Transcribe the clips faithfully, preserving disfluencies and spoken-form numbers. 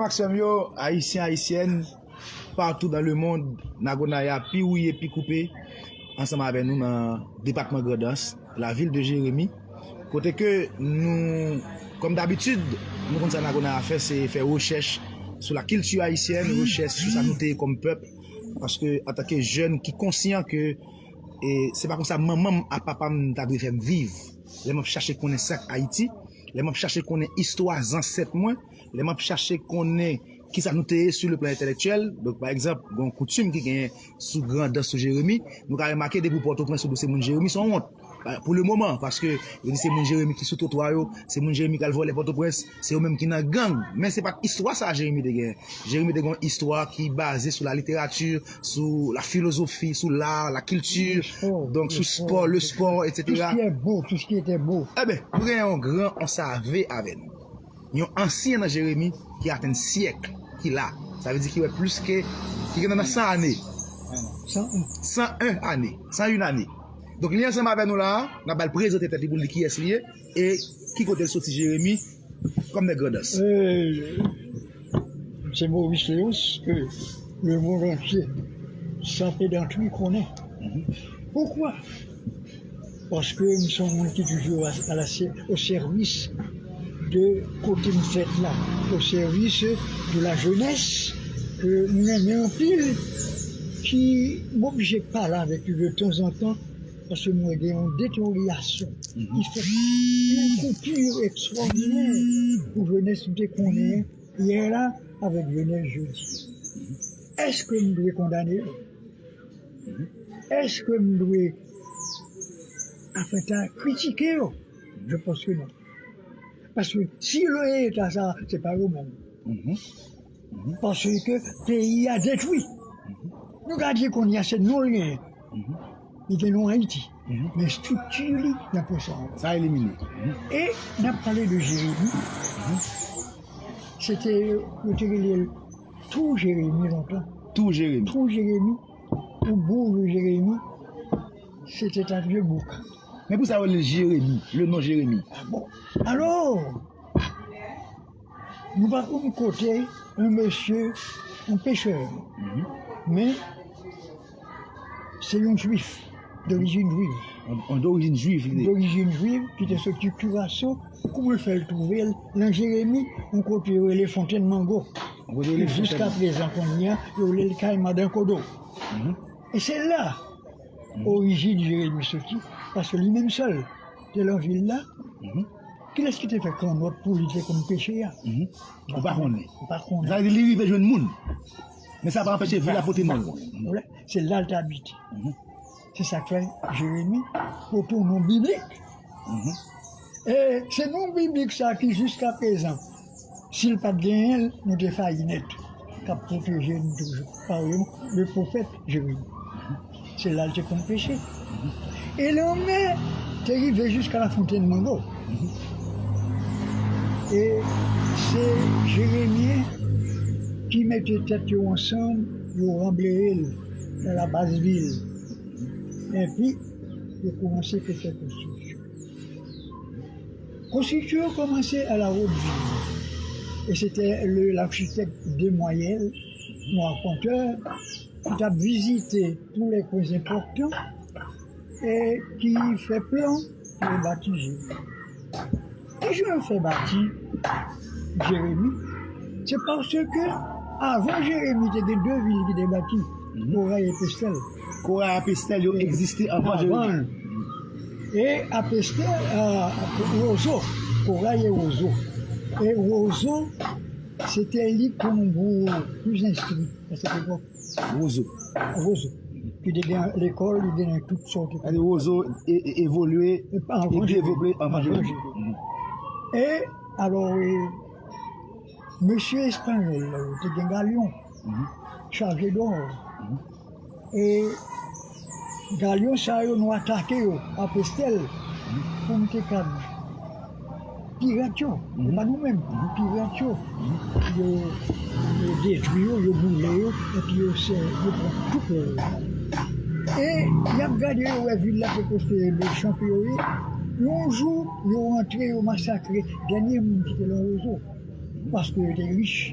Maksèm yo, Ayisyen, Ayisyèn, patou dan le mond, Nagonaya pi wouye, pi koupe, ansanm avè nou nan depatman Grandans, la vil de Jeremi, kote ke nou, kòm dabitid, nou konn sa Nagonaya fè, se fè rechèch sou la kilti ayisyèn, rechèch sou sa nou te ye kòm pèp, paske antanke jèn ki konsyan ke e se pa konsa manman m ak papa m ta dwe fè m viv. Lè m ap chache konnen sa k Ayiti, lè m ap chache konnen istwa zansèt mwen, lè m ap chache konnen kisa nou te ye sou le plan entèlektyèl. Donk, pa egzanp, gen yon koutim ki genyen sou Grandans, sou Jeremi. Nou ka remake depi w Pòtoprens ou di w se moun Jeremi, se yon wont. Pa- Pou le moman, paske yo di se moun Jeremi ki sou twotwa yo, se moun Jeremi k al vòlè Pòtoprens, se yo menm ki nan gang. Men se pa t istwa sa a Jeremi te genyen. Jeremi te gen yon istwa ki baze sou la literati, sou la filozofi, sou la, la kilti, donk sou spò, le spò, etsetera. Tout ce qui est beau, tout ce qui était beau. Eben, nou gen yon gran, yon save avè nou. Yon ansyen nan Jeremi ki atenn syèk ki la. Sa vle di ki wè plis ke, ki gen nan san ane. San en. San en ane. San en ane. Donk, li ansanm avè nou la a, n ap ba l prezante tèt li pou l di kiyès li ye e ki kote l soti Jeremi kòm nèg Grandans. Euh, c'est Maurice Léonce que le monde entier, sans pédanterie, connaît. Mhm. Pourquoi? Paske m se yon moun ki toujou a, a la, o sèvis de kote m fèt la, o sèvis de la jeunesse ke m renmen anpil, ki m oblije pale avèk li de tanzantan, paske mwen gen yon deteryasyon ki fèt, yon koupi ekstwòdinè pou jenès m te konnen yè la avèk jenès jodi. Èske m dwe kondane yo? Èske m dwe, anfen, ta kritike yo? Je pense que non. Paske si yo ye eta sa, se pa yo menm. Paske peyi a detwi. Nou ka di kounye a se non l genyen. Li gen non Ayiti. Men estrikti li, nan pwen sa ankò. Sa elimine. E n ap pale de Jeremi. Se te, yo te rele l Twou Jeremi lontan. Twou Jeremi. Twou Jeremi, ou Boug Jeremi, se te ta vye bouk. Men pou sa yo rele l Jeremi, le non Jeremi. Ah bon. Alò, nou pa konn kote yon mesye, yon pechè. Men, se yon jwif, dorijin jwif. Yon, yon dorijin jwif, li te. Dorijin jwif, ki te soti Kiraso, kouman l fè l twouve l nan Jeremi, yon kote yo rele Fontenn Mango. Yon kote yo rele Fontenn. Jiska prezan, kounye a, yo rele l kay Madan Kodo. E se la orijin Jeremi soti, paske li menm sèl te nan vil la. Kilès ki te fè kannòt pou li te konn peche a? Ou pa konnen. Ou pa konnen. Sa vle di li rive jwenn moun. Men sa pa anpeche vil la pote non l. Se la l te abite. Se sa k fè Jeremi pote yon non biblik. E se non biblik sa ki jiska prezan, si l pa t genyen l, nou te fayi nèt, k ap pwoteje n toujou. Pawòl le pwofèt Jeremi. Se la l te konn peche. E lanmè te rive jiska Lafontenn Mango. E se Jeremyen ki mete tèt yo ansanm, yo ranbleye l nan Labaz Vil. Enpi, yo kòmanse te fè konstriksyon. Konstriksyon yo kòmanse a la Haute Ville. E se te le, l'architecte Desmoyelles, yon apantè, ki t ap vizite tous les coins importants e ki fè plan pou bati Jeremi. Kijan yo fè bati Jeremi? Se paske avan Jeremi, te gen de vil ki te bati, Koray e Pestèl. Koray ak Pestèl, yo egziste anvan Jeremi. E a Pestèl, a Wozo, Koray e Wozo. E Wozo, se te li ki te yon boug pli enstwi a sèt epòk. Wozo. Wozo. Ki te gen lekòl, li te gen tout sòt. Sa vle di Wozo e, e, evolye e devlope anvan Jeremi. E alò, e, mesye espanyòl la yo te gen galyon chaje dò. E galyon sa yo, nou atake yo a Pestèl pou nou te kab pirat yo, e pa nou menm, pirat yo, yo, yo detwi yo, yo boule yo, epi yo se, yo pran tout lò yo. E y ap gade, yo wè vil la poko fè mechan pou yo ye. Yon jou, yo rantre, yo masakre dènye moun ki te nan Wozo, paske yo te rich.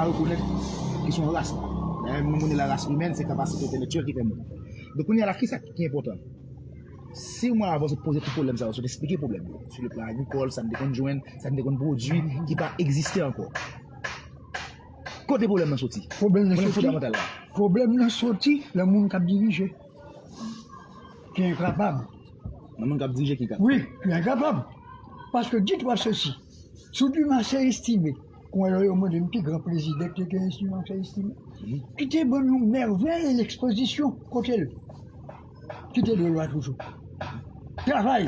pa rekonèt ki se yon ras. Dayè, nou konnen la race humaine, se kapasite entèlektyèl ki fè moun. Donk, kounye a la, ki sa ki enpòtan? Si mwa avan sot poze tout pwoblèm sa yo, sot esplike pwoblèm yo, sou le plan agrikòl, sa n te konn jwenn, sa n te konn pwodui, ki pa egziste ankò. Kote pwoblèm nan soti? Pwoblèm nan soti, pwoblèm nan soti nan moun k ap dirije, ki enkapab. Nan moun k ap dirije ki enkapab? Wi, ki enkapab. Paske, dites-moi ceci, si Dumarsais Estimé, kon lè yo mande m ki gran prezidan ki te genyen, Dumarsais Estimé, ki te ban nou mèvèy, lekspozisyon kote l, ki te de lwa toujou. Travay,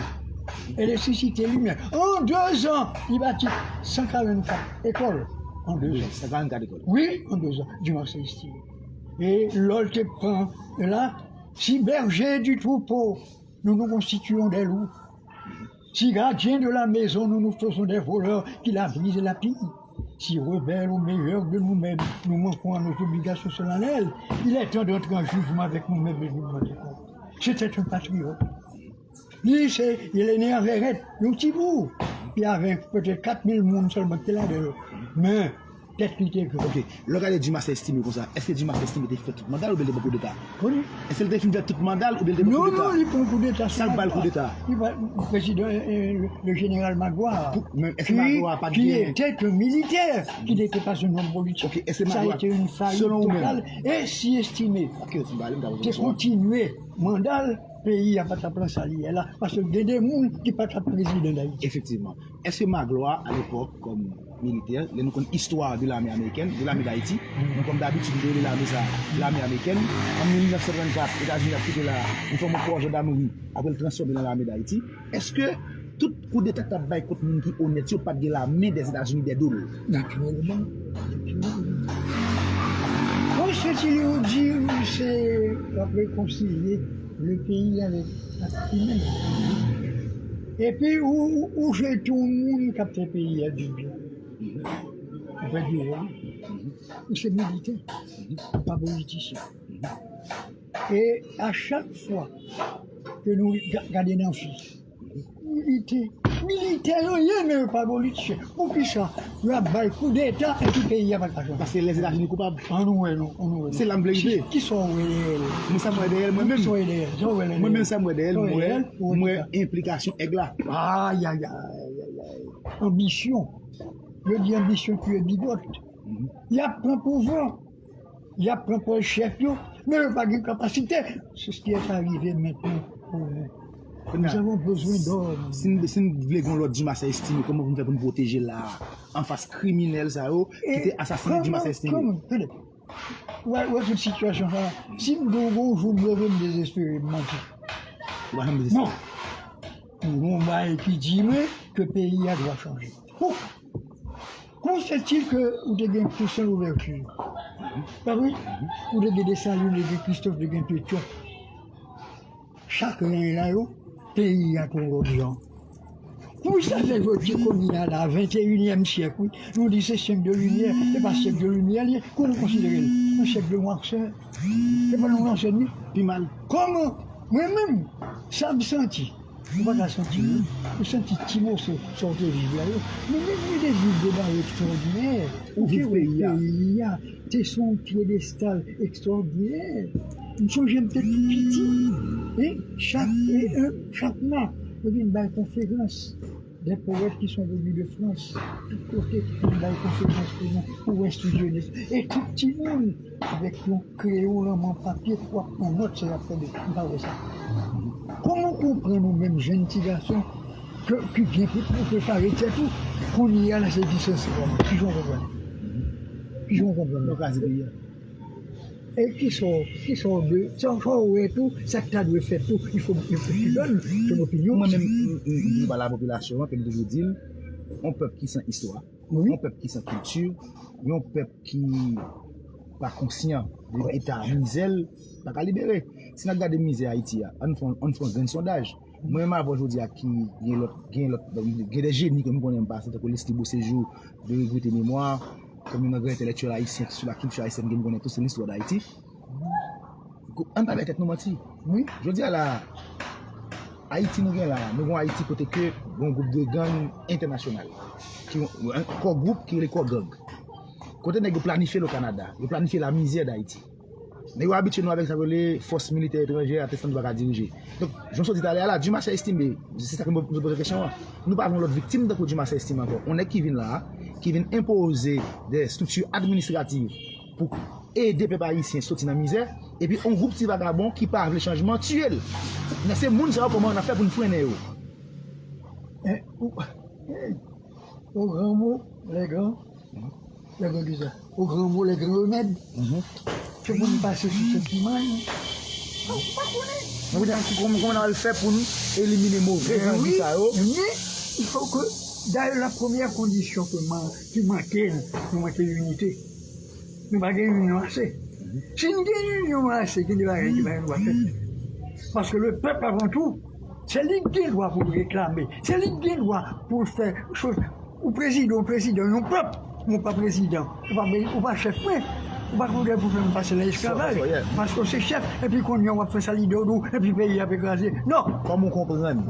elektrisite, limyè. An dezan, li bati san karannkat ekòl. An dezan. San karannkat ekòl. Wi, an dezan, Dumarsais Estimé. E lò l te pran la, si berger du troupeau, nous nous constituons des loups. Si gardiens de la maison, nous nous faisons des voleurs qui la brisent et la pillent. Si rebelles ou meilleurs de nous-mêmes, nous manquons à nos obligations solennelles, il est temps d'entrer en jugement avec nous-mêmes et nous demander compte. C'était un patriote. Li se, il est né en Verrette, yon ti boug. Li avèk petèt kat mil moun sèlman ki te ladan l. Men, tèt li te gran. Ok, lè w gade Dumarsais Estimé konsa, èske Dumarsais Estimé te fè tout manda l oubyen l te pran koudeta? Wi. Èske l te fin fè tout manda l oubyen l te pran koudeta? Non, non, li pran koudeta. Sa k ba l koudeta? Li ba prezidan, eh, eh, le, le général Magloire, qui, qui était un militaire, qui n'était pas un homme politique. Ok, èske Magloire, selon ou menm? Ça a été une faillite totale. Et si Estimé te kontinye manda l, peyi a pa t ap lan sa li ye la, paske gen de moun ki pa t ap prezidan Dayiti. Efektivman. Èske Magloire, alepòk, kòm militè, lè nou konn istwa de lame amerikèn, de lame Dayiti, nou kòm dabitid, nou te rele lame sa, lame amerikèn, an mil nèf san trannkat, Etazini ap kite la, li fòme yon kò jandamri, apre l transfòme nan lame Dayiti, èske tout koudeta k t ap bay kont moun ki onèt yo pa t gen lamen Dèzetazini dèyè do l? Natirèlman, natirèlman. Bon, ce qu'il veut dire, c'est reconstruire le pays avec la humaine. Epi ou, ou, ou jete yon moun k ap fè peyi a dibyen. Ou pèdi wòl ou. Ou se militè, ou pa politisyen. E a chak fwa ke nou ga- gade nan fi, militè, militè yo ye, men yo pa politisyen. Poukisa? Yo ap bay koudeta epi peyi a pa ka chanje. Paske Lèzetazini koupab. An nou wè non, an nou wè non. Se la m vle rive. Ki, ki sa w wè dèyè l? Mwen sa m wè dèyè l, mwen menm. Ki sa w wè dèyè l? Sa w wè la dèyè l? Mwen menm sa m wè dèyè l, mwen, mwen enplikasyon èg la. Ay, ay, ay, ay, ay. Anbisyon. Yo di anbisyon tiye bibòt. Y ap pran pouvwa. Y ap pran pòz chèf yo, men yo pa gen kapasite. C'est ce qui est arrivé maintenant pour nous. Nous avons besoin d'hommes. Si n, si n vle gen yon lòt Dumarsais Estimé, kòman pou n fè pou n pwoteje l la, anfas kriminèl sa yo ki te asasinen Dumarsais Estimé? Kòman, kòman, tande, wè, wè tout sitiyasyon sa la. Si m di w gon jou m leve m dezespere, m manti. Ou pa janm dezespere. Non. Pou yon bagay ki di mwen ke peyi a dwe chanje. Pou Comment se fait-il que ou te gen Christian Louverture? Pa vre? Ou te gen Desalin, ou te gen Christophe, ou te gen Pétion. Chak rèy la yo, peyi a te yon lòt jan. Poukisa fè jodi kounye a la, venteyinyèm syèk, wi, nou di se syèk de limyè, se pa syèk de limyè li ye, kòman nou konsidere l? Un siècle de noirceur. Se pa nou lansè ni? Pi mal. Kòman? Mwen menm, sa m santi. Ou pa ka santi l, non. Ou santi ti moso sa w te viv la yo. Men menm mwen te viv de bagay ekstraòdinè. Ou viv peyi a. Peyi a te sou yon pyedestal ekstraòdinè. M sonje m te tou piti. E chak, e, e, chak mwa, yo vin bay konferans. Des poètes qui sont venus de France, tout kote, ki vin bay konferans pou nou, pou wè estidye. E tout timoun avèk yon kreyon nan men, papye, w ap pran nòt, se y ap tande. M pa wè sa. Kòman w konprann ou menm, jèn ti gason, ke, ki byen pre-, prepare tèt ou, kounye a la se disans kòman? Kijan w konprann? Kijan w konprann? Yo kraze peyi a. E kisa w, kisa w de, sa, sa w wè tou, sa k ta dwe fèt tou, il faut, il faut que tu donnes ton opinion. Mwen menm, m, m, m, m pa lapopilasyon an, ke m toujou di l, yon pèp ki san istwa, yon pèp ki san kilti, yon pèp ki pa konsyan de eta mizè l, pa ka libere. Si n ap gade mizè Ayiti a, ann fè, ann fè yon grenn sondaj. Mwen menm avè w jodi a ki gen lòt, gen lòt, gen de jeni ke m konnen m pase, tankou Leslie Beauséjour, de regrete memwa, kòm youn nan gran entèlektyèl ayisyen sou la kilti ayisyèn ke m konnen tou, se L'histoire d'Haïti. Ann pa bay tèt nou manti. Wi. Jodi a la, Ayiti nou gen la, nou gen yon Ayiti kote ke gen yon gwoup de gang entènasyonal, ki yon, yon kò gwoup ki rele kò gang. Kote nèg yo planifye l o Kanada, yo planifye la misère d'Haïti. Nèg yo abitye nou avèk sa yo rele fòs militè etranjè a, te san nou pa ka dirije. Donk, jan w sot di talè a la, Dumarsais Estimé, se sa ke mwen poze kesyon an. Nou pa vle yon lòt viktim tankou Dumarsais Estimé ankò. Yon nèg ki vin la a, ki vin enpoze de strikti administrativ pou ede pèp ayisyen soti nan mizè, epi yon gwoup ti vagabon ki pa vle chanjman tiye l. Men se moun sa yo, kòman n ap fè pou n frennen yo? Eh, ou, eh, au grand mot, les grands, les grands kisa? Au grand mot, les grands remèdes. Se pou n pase sou santiman yo. Ou pa konnen. Mwen konnen ki kòman, kòman n al fè pou n elimine move zanmi sa yo. Men, il faut que, d'ailleurs, la première condition que man-, ki manke n, nou manke inite. Nou pa gen inyon ase. Si n gen inyon ase, gen de bagay ki pa gen dwa fèt. Paske le pèp avan tou, se li ki gen dwa pou l reklame. Se li ki gen dwa pou l fè choz. Ou prezidan, ou prezidan yon pèp, ou pa prezidan, ou pa, ou pa chèf mwen. Ou pa konnen pou fè m pase nan esklavaj. Paske w se chèf, epi kounye a w ap fè sa lide w, epi peyi a ap kraze. Non! Kòman w konprann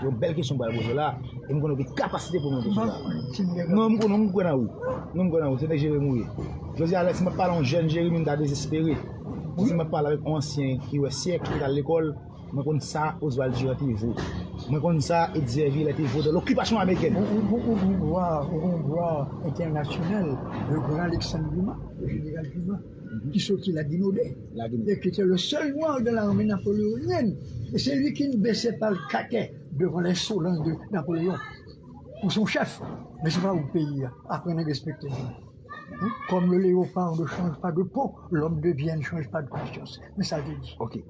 yon bèl kesyon m pral poze w la, e m konnen w gen kapasite pou w reponn kesyon sa a. Non, m konnen, m kwè nan ou. Non, m kwè nan ou, se nèg Jeremi w ye. Jodi a, si m ap pale yon jèn Jeremi, m ta dezespere. Si m ap pale avèk yon ansyen ki wè syèk, ki t al lekòl, mwen konn sa Oswald Durand te vo. Mwen konn sa Eddie Herville te vo dans l'occupation américaine. Ou, ou, ou, ou gon glwa, ou gon glwa entènasyonal, le grand Alexandre Dumas, le général Dumas, ki soti Laginodè. Laginodè. Et qui était le seul noir de l'armée napoléonienne. Et c'est lui qui ne baissait pas le caquet devant l'insolence de Napoléon. Ou se yon chèf, men se pa ou peyi a. Aprann respekte moun. Hein? Comme le léopard ne change pas de peau, l'homme de bien ne change pas de conscience. Men sa l te di. Ok.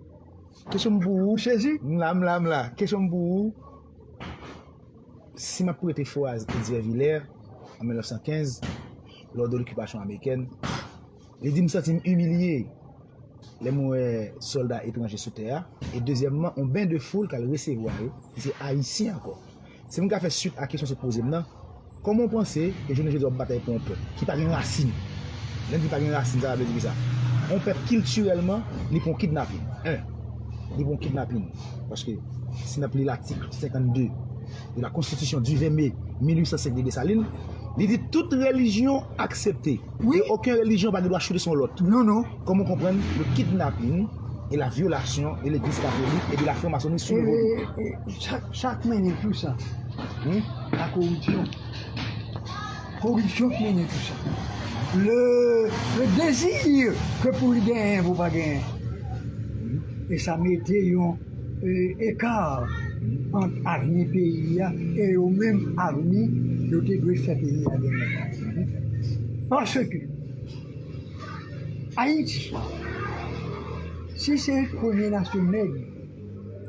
Kesyon m pou ou. Ou sezi? M la, m la, m la. Kesyon m pou ou. Si m ap prete fraz Eddie Herville, an mil nèf san kenz, lors de l'occupation américaine, li di, "M santi m imilye." lè mwen wè sòlda etranje sou tè a, e dezyèmman, yon ben de foul k al resevwa yo, ki se Ayisyen ankò. Si m ka fè swit a kesyon w sot poze m nan, kòman w panse ke jounen jodi a w ap batay pou yon pèp ki pa gen rasin? Lè m di pa gen rasin, sa vle di kisa? Yon pèp kiltirèlman, li pran kidnapin. En, li pran kidnapin. Paske si n ap li latik senkannde de la Constitution du vingt mai mil huit cent cinq de Dessalines, li di tout relijyon aksepte. Wi. E okenn relijyon pa gen dwa choute sou yon lòt. Non, non. Kòman w konprann le kidnapping et la violation de l'église catholique et de la franc-maçonnerie sous le vodou? E, e, e, sa, sa k mennen tou sa? Hmm? La koripsyon. Koripsyon k mennen tou sa. Le, le désir ke pou li genyen, pou pa genyen. E sa mete yon, e, eka ant avni peyi a e yo menm avni yo te dwe fè peyi a genyen. Paske Ayiti, si se premye nasyon nèg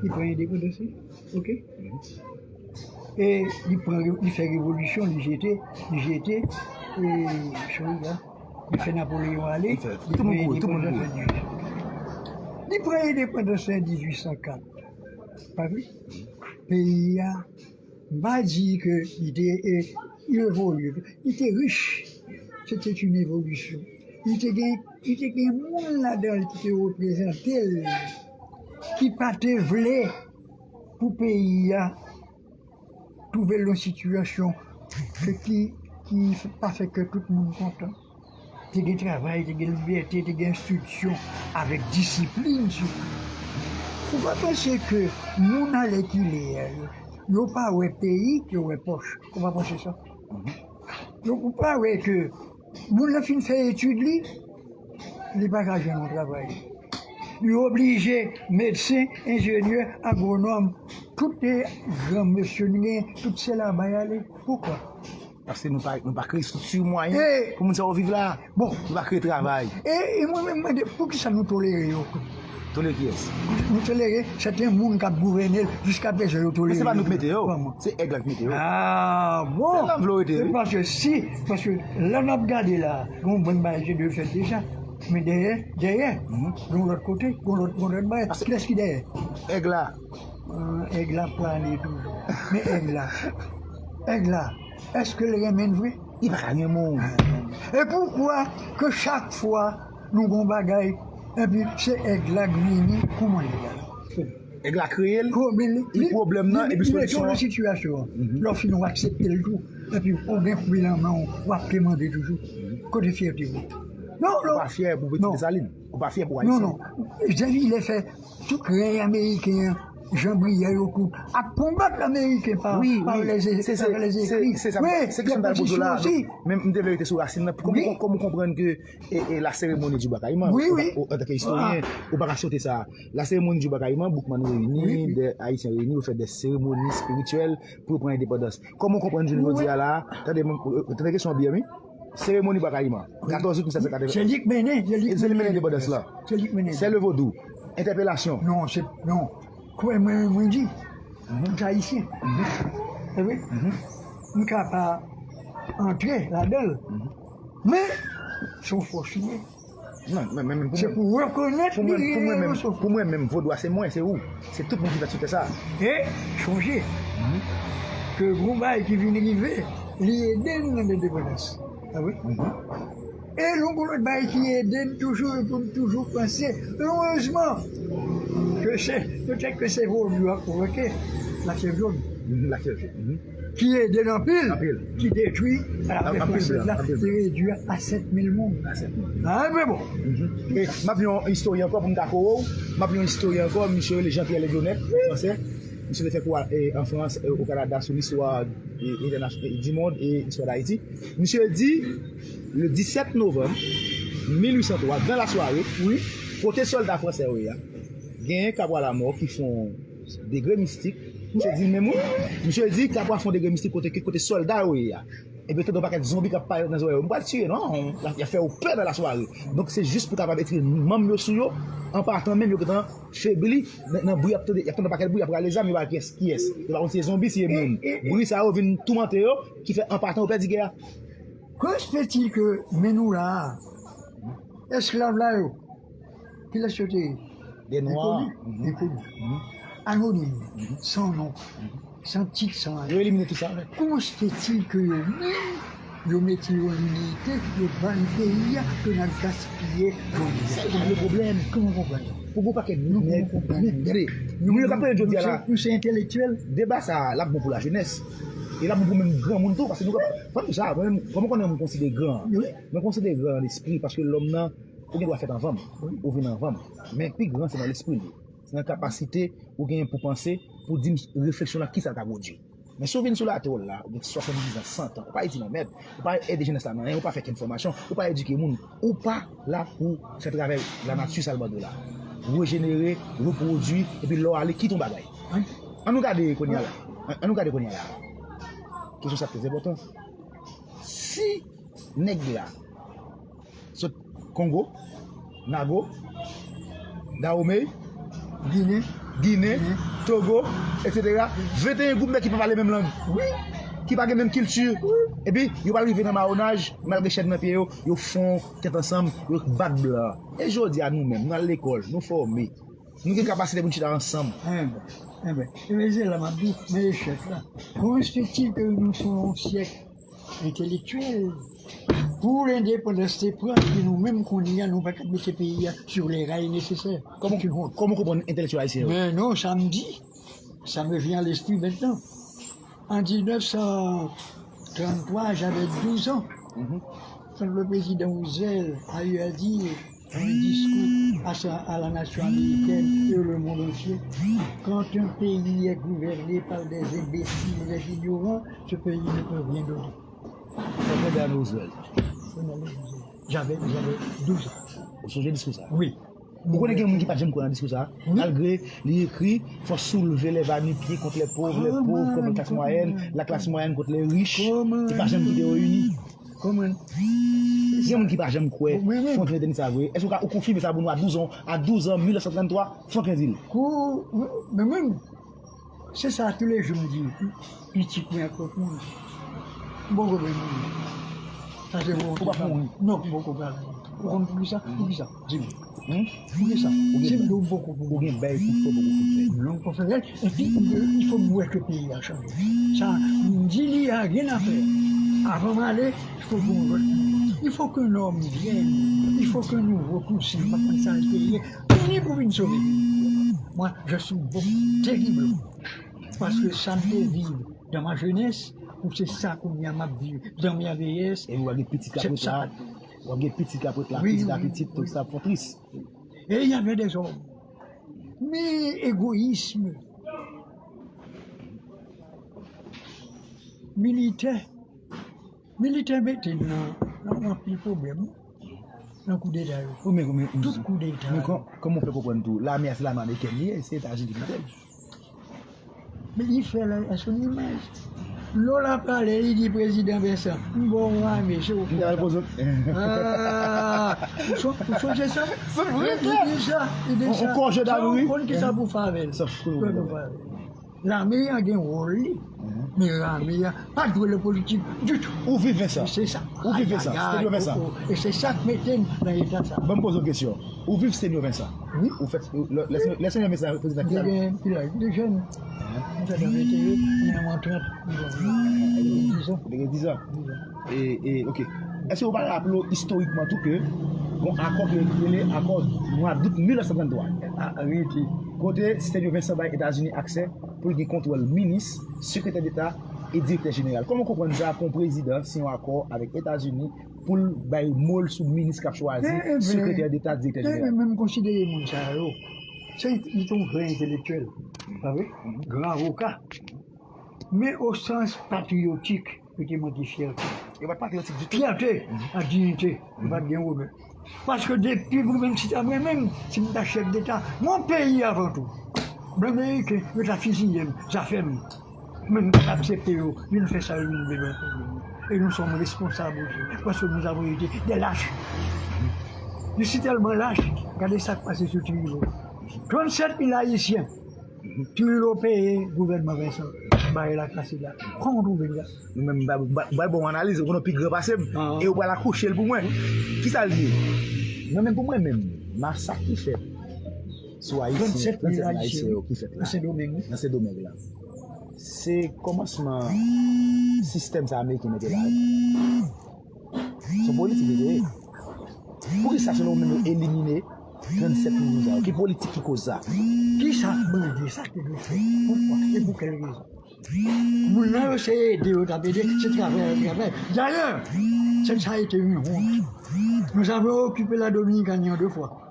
ki pran endepandans li, oke? E li pran, li fè revolisyon, li jete, li jete, e, sou la, li fè Napoleyon ale, li pran endepandans an dizuit san kat. Pa vre? Peyi a, m pa di ke li te, e, evolye, li te rich. Se te yon evolisyon. Li te gen, li te gen moun ladan l ki te reprezante l, ki pa te vle pou peyi a twouve l nan sitiyasyon ke ki, ki pa fè kè tout moun kontan. Te gen travay, te gen libète, te gen enstriksyon avèk disiplin sitou. Ou pa panse ke moun alèkile a yo, yo pa wè peyi, yo wè pòch? Ou pa panse sa? Yo, ou pa wè ke moun lan fin fè etid li, li pa ka jwenn yon travay. Li oblije medsen, enjenyè, agwonòm, tout gran mesye nou gen, tout se laba y ale. Poukwa? Paske nou pa, nou pa kreye estrikti mwayen pou moun sa yo viv la. Bon. Nou pa kreye travay. E, e mwen menm mande, poukisa nou tolere yo? Tolere kiyès? Nou tolere sèten moun k ap gouvène l, jiska prezan yo tolere yo. Men se pa nou k mete yo. Se èg la k mete yo. Ah, bon. Se la m vle w rete, wi. Se paske si, paske lè n ap gade la, gen yon bann bagay ki dwe fèt deja. Men dèyè, dèyè, gen yon lòt kote, gen yon lòt, gen yon lòt bagay. Kilès ki dèyè? Èg la. Ah, èg la plane toujou. Men èg la, èg la, èske l renmen n vre? Li pa ka renmen w. E poukwa ke chak fwa nou gon bagay, epi se èg la k vini, kouman èg la? Èg la kreye l, li pwoblèm nan, epi solisyon an. Li mete w nan sitiyasyon an. Lè w fini, w aksepte l tou. Epi ou gen fwi nan men w, w ap kemande toujou. Kote fyète w? Non, non. Ou pa fyè pou Pitit Desalin. Ou pa fyè pou Ayisyen. Non, non. Depi lè fè tout rèy ameriken an, Jan Briyè yo tout ap konbat ameriken pa, pa lèzekri. Wi, wi. Se, se, se, se sa, se kesyon m t al poze w la. Men m te vle rete sou rasin nan. Kòman, kòman w konprann ke, e, e, la cérémonie du Bwa Kayiman, wi, wi, antanke istoryen, ou pa ka sote sa. La cérémonie du Bwa Kayiman, Boukman reyini, de Ayisyen reyini, yo fè de seremoni espirityèl pou yo pran endepandans. Kòman w konprann jounen jodi a la? Tande, tande kesyon an byen, wi. Seremoni Bwa Kayiman, katòz out mil sèt san katreven. Se li k mennen, se li k mennen endepandans lan. Se li k mennen. Sè le vodou, entèpelasyon. Non, se, non. Kwè mwen, mwen di, tout Ayisyen. E wi. M ka pa antre ladan l. Men, se yon fòs li ye. Non, men, men, men pou mwen, se pou rekonèt li, pou mwen, pou mwen menm, pou mwen menm, vodou a se mwen, se ou. Se tout moun ki fèt sou tè sa. E sonje ke gon bagay ki vin rive, li ede nou nan endepandans. A wi. E nou gon lòt bagay ki ede n toujou, e pou n toujou panse. Erezman ke se, petèt ke se vodou a pwovoke lafyèv jòn. Lafyèv jòn. Ki ede n anpil, ki detwi, lafyèv fransèz la, ki redui a sèt mil moun. A, men bon. E m ap li yon istwari ankò pou m ka kore w. M ap li yon istwari ankò, misye rele Jean-Pierre Le Jonnette, fransè. Misye te fè kou a, e, an Frans, e, o Kanada sou listwa, e, entènasyonal, e, du monde e listwa d Ayiti. Misye di, le disèt novanm mil uit san twa, dans la soirée, wi, kote sòlda fransè yo ye a, genyen Kapwa Lamò ki fè yon degre mistik. Misye di l menm wi. Misye di Kapwa fè yon degre mistik kote, kote sòlda yo ye a. Epi yo tande yon pakèt zonbi k ap parèt nan zòrèy yo. M pral tiye non. Y ap, y ap fè yo pè dans la soirée. Donk se jis pou kapab etire manm yo sou yo. An patan menm yo gentan febli nan, nan bri, y ap tande, y ap tande yon pakèt bri, y ap rale zam, yo pa kiyès, kiyès. Yo pa konn si se zonbi, si se moun. Bri sa yo vin toumante yo, ki fè an patan yo pèdi gè a. Comment se fait-il que men nou la a, esklav la yo, Kilès yo te ye? Des Noirs. Enkoni, enkoni. Anonim, san non, san tit, san ayen. Yo elimine tout sa. Comment se fait-il que yo menm, yo mete yo an limite, yo ban n peyi a, ke n ap gaspiye jodi a? Se le pwoblèm. Kòman konprann? Pou gwo pakèt nèg, nèg, gade, nou yo k ap pale jodi a la. Nou se entèlektyèl. Deba sa a, l ap bon pou lajenès. E l ap bon pou menm granmoun tou, paske nou ka, fò nou sa, mwen menm, kòman konnen mwen konsidere gran? Mwen konsidere gran nan lespri, paske lòm nan, ou gen dwa fèt anvan m, ou vin anvan m. Men pi gran se nan lespri l ye. Se nan kapasite ou genyen pou panse, pou di m refleksyon la, kisa l ka pwodui. Men si w vin sou latè w la, ou gen swasanndiz an, san an, ou pa itilize mèd, ou pa ede jenès la nan anyen, ou pa fè kenn fòmasyon, ou pa edike moun, ou pa la pou fè travay lanati sa l mande w la. Rejenere, repwodui, epi lè w ale, kite yon bagay. An nou gade kounye a la. An, an nou gade kounye a la. Kesyon sa trè enpòtan. Si nèg la sot Kongo, Nago, Dahomey, Ginen. Ginen, Togo, etsetera. Venteyen gwoup nèg ki pa pale menm lang. Ki pa gen menm kilti. Epi, yo pral rive nan mawonaj, malgre chèn nan pye yo, yo fon tèt ansanm, yo bat blan. E jodi a nou menm, nou al lekòl, nou fòme. Nou gen kapasite pou n chita ansanm. Enben, enben. Enben, se la m ap di, men echèk la. Comment se fait-il que nous sommes au siècle intellectuel. Pou lendepandans te pran, epi nou menm kounye a, nou pa ka mete peyi a sur les rails nécessaires. Kòman, kòman w konprann entèlektyèl ayisyen yo? Men non, sa m di, ça me vient à l'esprit maintenant. En dix-neuf cent trente-trois, j'avais douze ans. Quand le président Roosevelt a eu à dire un discours à, sa- à la nation américaine et le monde entier, quand un pays est gouverné par des imbéciles et des ignorants, ce pays ne peut rien donner. Franklin Delano Roosevelt. J'avais, j'avais douze ans. Ou sonje diskou sa? Oui. Ou konnen gen moun ki pa janm kwè nan diskou sa? Malgre li ekri, fò soulve lè va nu-pieds kont lè pòv, lè pòv kont la klas mwayèn, la klas mwayèn kont lè rich, li pa janm kite yo ini. Kòman? Gen moun ki pa janm kwè Franklin te di sa vre. Èske ou ka ou konfime sa pou nou a douz an, a douz an, mil nèf san tranntwa, Franklin di l? Kou, men menm, se sa toulejou m di pitit mwen ak lòt moun. M poko pran moun. Sa se bon. Ou pa pran moun. Non, m poko pran. Ou konn poukisa? Poukisa? Di m. Poukisa? Si m di w m poko pran moun. Ou gen bèy pou fè, poko fin fè. Non, pou fè. Epi, il faut m wè ke peyi a chanje. Sa, m di li a gen afè. Avan m ale, il faut qu'on il faut qu'un homme vienne. Il faut qu'un nouveau cousin, pa konn sa l te ye, vini pou vin sove. Moi, je suis beaucoup, terriblement. Paske sa m te viv dans ma jeunesse, ou se sa kounye a m ap viv dans ma vieillesse. E w ap gen pitit k ap ret la, w ap gen pitit k ap ret la, pitit a pitit, tout sa fò tris. Et il y avait des hommes. Men egoyism militè, militè mete n nan, nan anpil pwoblèm. Nan koudeta yo. Tout koudeta yo. Kòman w fè konprann tou? Lame a se lame amerikèn li ye, se Etazini ki mete l. Men li fè la, èske nou imaj? Lè w la pale, li di prezidan Vincent, m ba w yon lame, se ou ki. Ou sonje sa? Li di sa, li di sa. Ou konn ki sa pou fè avè l. Lame a gen wòl li. Men lame a pa dwe nan politik ditou. Ou viv Vincent. Se sa. Ou viv Vincent. Stephen Vincent. E se sa k mete n nan eta sa. Ban m poze w kesyon. Ou viv Stephen Vincent. Wi. Ou fèt lè Stephen Vincent prezidan ki laj? Mwen te jèn. Mwen te nan venteyen, mwen nan trant. Ou te gen dizan. E, e, ok. Èske ou pa raple w istorikman tou ke gon akò ki rele akò mwa dout mil nèf san tranntwa? Kote Stephen Vincent bay Etazini aksè pou l gen kontwòl minis, sekretè deta e direktè jeneral. Kòman w konprann sa pou yon prezidan siyen yon akò avèk Etazini pou l bay mo l sou minis k ap chwazi, sekretè deta, direktè jeneral? Mwen menm konsidere moun sa yo, se li te yon gran entèlektyèl, pa vre? Gran avoka. Men o sans patriyotik, yo te manke fyète. Yo pa t patriyotik ditou. Fyète ak diyite, yo pa t gen wonè. Paske depi mwen menm, si ta mwen menm, si m ta chèf deta, mon peyi avan tou. Blan meriken, yo ta fiziye m, zafè m. Men m pa t aksepte yo vin fè sa yo vin vle nan peyi m. E nou sòm responsab osi, paske nous avons été des lâches. Yo si tèlman lach, gade sa k pase sou Trujillo. Trannsèt mil Ayisyen, Trujillo peye gouvènman Vincent, bay la kase la. Kòman w twouve l la? Nou menm, bay, bay, bay bon analiz, ou konnen w pi gran pase m, e ou pral akouche l pou mwen. Kisa l ye? Mwen menm pou mwen menm, Masak ki fèt sou Ayisyen, trannsenk mil Ayisyen yo ki fèt la, nan Sendomeng, wi, nan Sendomeng la, se kòmansman sistèm sa Ameriken mete la. Se yon politik li te ye. Poukisa, selon ou menm, yo elimine trannsenk mil moun sa yo? Ki politik ki koz sa? Kisa bandi sa te dwe fè? Poukwa? E pou kèl rezon? Moun nan yo se ede yo t ap ede, se travay yo travay. Dayè, se sa a été une honte. Nous avons occupé la Dominicanie en deux fois.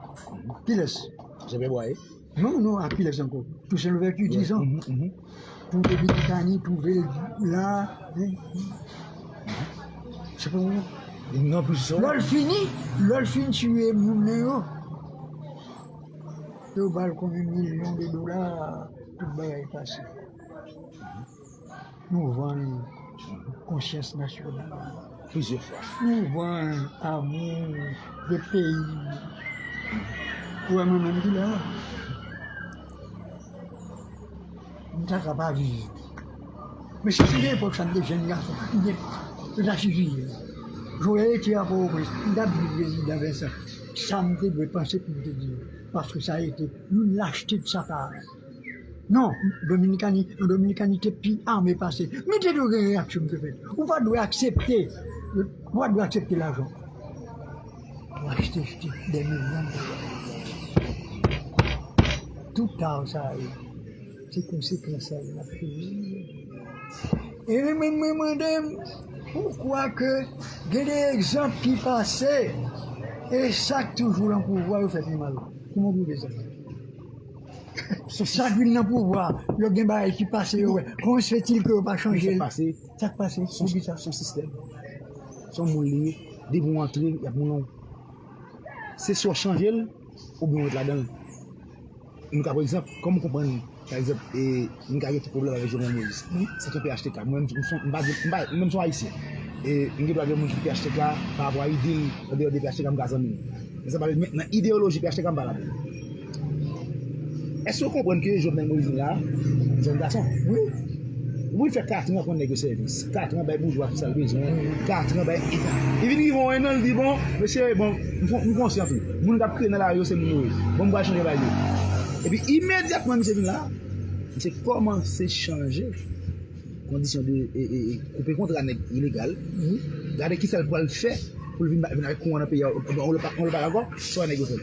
Kilès? Jean-Pierre Boyer. Non, non, a kilès ankò? Toussaint Louverture, dizon. Pou Dominikani, twouve l la. Se pa mwen. Non, pou sa. Lè l fini, lè l fin tiye moun nan yo, yo ba l konbyen milyon de dola, tout bagay pase. Nou vann konsyans nasyonal. Plizyè fwa. Nou vann amou de peyi. Ou wè mwen menm ki la. M ta ka pa viv. Men si se gen epòk sa, m te jèn gason, m te, yo ta sifiye. Jovenel te a Pòtoprens, m t ap di prezidan Vincent, sa m te dwe panse pou m te di yo. Paske sa a été une lâcheté de sa part. Non, Dominikani, an Dominikani te pi ame pase. Men te dwe gen reyaksyon ki fèt. Ou pa dwe aksepte, ou pa dwe aksepte lajan pou achte, achte dè milyon de dola. Tout ta sa yo, se konsekans sa yo n ap peye. E mwen, mwen, mwen mande m, poukwa ke gen de egzanp ki pase, e sa k toujou nan pouvwa yo fè pi mal? Kouman w pwouve sa? Sa k vin nan pouvwa, yo gen bagay ki pase, yo wè. Comment se fait-il que yo pa chanje l? Sa k pase? Poukisa? Se yon sistèm. Se yon moun li ye. Depi w antre, y ap moun. Se swa w chanje l, oubyen w ret ladan l. Nou ka pran egzanp, kòm w konprann, pa egzanp, e, nou ka gen tout pwoblèm avèk Jovenel Moïse. Sa ki P H T K, mwen menm, m son, m pa, m pa, mwen menm son Ayisyen. E m gen dwa gen moun ki P H T K, pa rapò a ide l, andeyò de P H T K, m ka zanmi l. Men sa pa vle, men nan ideyoloji P H T K, m pa ladan l. Èske w konprann ke Jovenel Moïse la, jèn gason? Wi. Wi, fè katran pran nèg yo sèvis. Katran bay boujwa tout sa l bezwen. Katran bay eta. Li vin rive yon ennan, li di, bon, mesye, bon, m kon-, m konsyan tou. Moun k ap kriye nan lari yo, se moun yo ye. Bon, m pral chanje bagay yo. Epi, imedyatman, misye vin la, misye kòmanse chanje kondisyon de, e, e, e, koupe kontra nèg ilegal. Gade kisa l pral fè pou l vin, vin avèk kouran nan peyi a, yon lòt pa, yon lòt pa ankò, sa nèg yo fè.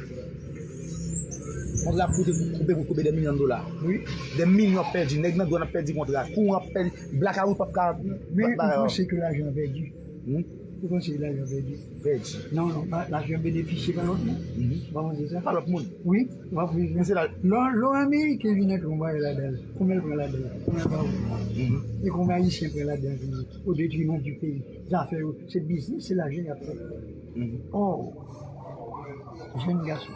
Kontra ap koute, koupe, koupe dè milyon dola. Wi. Dè milyon ap pèdi. Nèg nan dwàn ap pèdi kontra. Kouran ap pèdi. Blakawout p ap ka. Men ou panse ke lajan pèdi? Hmm? Ou panse ke lajan pèdi? Pèdi. Non, non, pa, lajan benefisye pa lòt moun. Mhm. Ou pa panse sa? Pa lòt moun. Wi, w ap viv. Men se la. Lò, lò Ameriken vin antre yon bagay ladan l, konbyen l pran ladan l? Konbyen l ba ou? Mhm. E konbyen Ayisyen pran ladan l vini? Au détriment du pays. Zafè yo, se biznis, se lajan y ap fè. Mhm. Ò, jèn gason,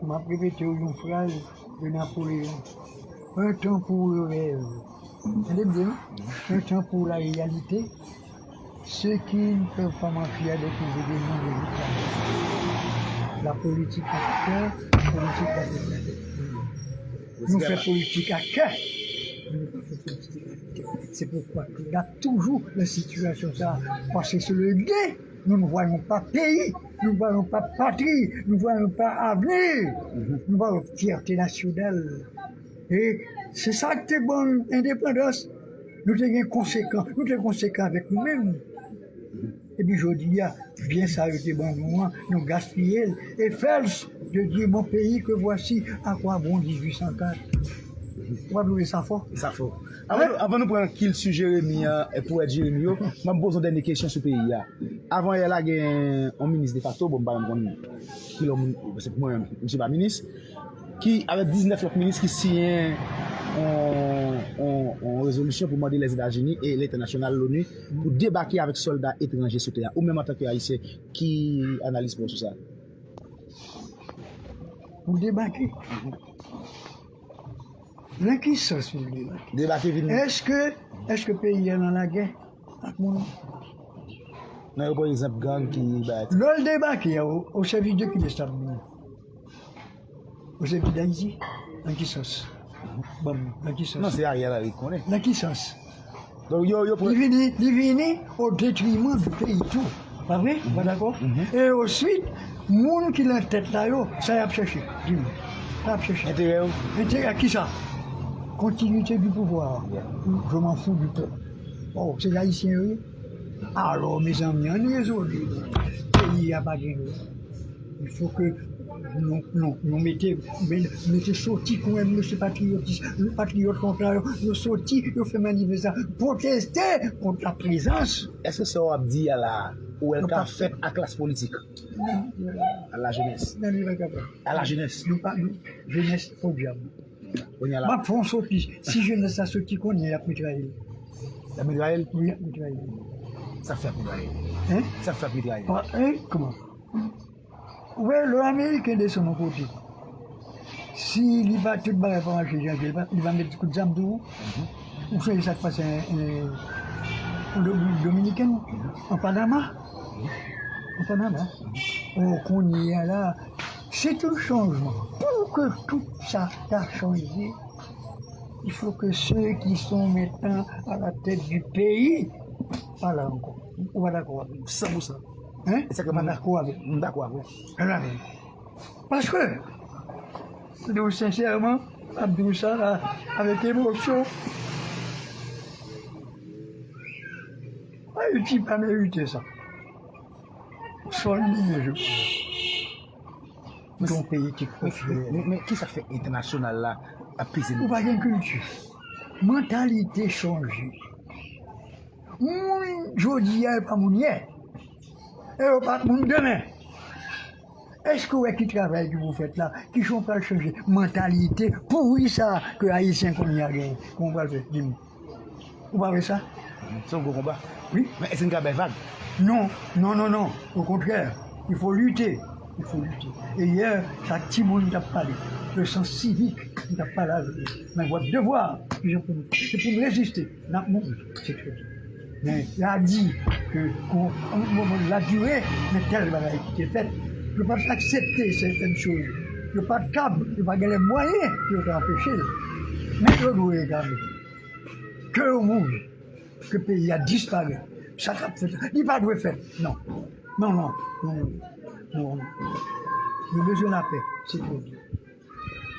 m ap repete w yon fraz de Napoléon. Un temps pour le rêve. Tande byen, wi. Un temps pour la réalité. Ce qui ne peuvent pas m'en faire des coups de main de l'État. La politique à cœur, politique à tête. Nou fè politik ak kè. Nou pa fè politik ak tèt. Se poukwa ke n ap toujou nan sitiyasyon sa a. Paske se le de, nou n vwayon pa peyi, nou n vwayon pa patri, nou n vwayon pa avni, nou n vwayon fyète nasyonal. E se sa k te ban n endepandans. Nou te gen konsekan, nou te konsekan avèk nou menm. Epi jodi a, byen sa yo te ban nou an, nou gaspiye l. Et fils de Dieu, mon pays, que voici, à quoi bon dix-huit cent quatre? Ou pa twouve sa fò? Sa fò. Avan, avan nou pran kilti Jeremi an, e, powèt Jeremi yo, m ap poze yon dènye kesyon sou peyi a. Avan yè la, gen yon minis defakto, bon, m pa menm konn kilè moun, se pou mwen, misye pa minis, ki, avèk diznèf lòt minis ki siyen yon, yon, yon rezolisyon pou mande Lèzetazini e lentènasyonal, l'ONU, pou debake avèk sòlda etranje sou tè a. Ou menm, antanke Ayisyen, ki analiz pa w sou sa? Pou debake? Nan ki sans pou debake? Debake vin. Èske, èske peyi a nan lagè ak moun? Nan yo pran egzanp gang ki bay. Lè l debake a, o, o sèvis de kilès l ap vini? Ou se ki Dayiti? Nan ki sans? Ban m, nan ki sans? Non, se Ariel Henry ki konnen. Nan ki sans? Donk, yo, yo pran. Li vini, li vini au détriment du pays tou. Pa vre? Ou pa dakò? E oswit, moun ki nan tèt la yo, sa y ap chèche? Di m. Sa y ap chèche? Enterè yo. Enterè ki sa? Continuité du pouvoir. Yeah. Je m'en fous du peuple. Oh, se Ayisyen yo ye? Alò, mezanmi, ann rezone. Peyi a pa gen lòt. Il faut que nou, nou, nou mete, men- mete soti kwen nou se patriyotis, patriyòt konsa yo, yo soti, yo fè manifestasyon, pwoteste kont la prezans. Èske sa w ap di a la, ou wè l ka fèt a klas politik? Non, non. A la jenès. Non, li pa kapab. A la jenès. Nou pa, nou, jenès, podyab. Kounye a la. M ap fè yon soti. Si jenès la soti kounye a, y ap mitraye l. Y ap mitraye l? Wi, y ap mitraye l. Sa fè ap mitraye l? Hein? Sa fè ap mitraye l? Pa- hein? Kòman? Ou wè, lè Ameriken desann yon kote, si li pa, tout bagay pa mache jan ke li pa, li pa met kout zam sou ou. Ou sonje sa k pase an, an, an Repiblik Dominikèn, an Panama? An Panama. Oh, kounye a la, se tout chanjman. Pou ke tout sa ta chanje, il faut que ceux qui sont maintenant à la tête du pays pa la ankò. Ou pa dakò avè m? San pou san. Hein? Ou pa dakò avè m? M dakò avè w. Alò, paske, m di w sensèman, m ap di w sa la, avèk emosyon. Ayiti pa merite sa. Sòl li ye, je crois. Yon peyi ki konfye. Men, men, men ki sa k fè entènasyonal la ap peze nou? Ou pa gen kilti. Mantalite chanje. Moun jodi a, yo pa moun yè. E yo pa moun demen. Èske w wè ki travay ki pou fèt la? Kijan w pral chanje mantalite pouri sa ke Ayisyen kounye a genyen? Kòman w pral fè? Di m. Ou pa vre sa? Se yon gwo konba. Wi. Men èske n ka bay vag? Non, non, non, non. Au contraire, il faut lutter. Il faut lutter. E yè, sa timoun t ap pale. Le sens civique, m t ap pale avè yo. Men vòt devwa, se pou nou, se pou nou reziste. N ap mouri. Se trè byen. Men, y a di ke pou yon moman la dire, men tèl bagay ki te fèt, yo pa t aksepte sètèn choz. Yo pa t kab, yo pa gen lè mwayen pou yo te anpeche l. Men yo dwe reklame. Ke yo mouri, ke peyi a disparèt. Sa k ap fèt la, li pa dwe fèt. Non. Non, non, non, non, non. Nou bezwen lapè, se trè byen.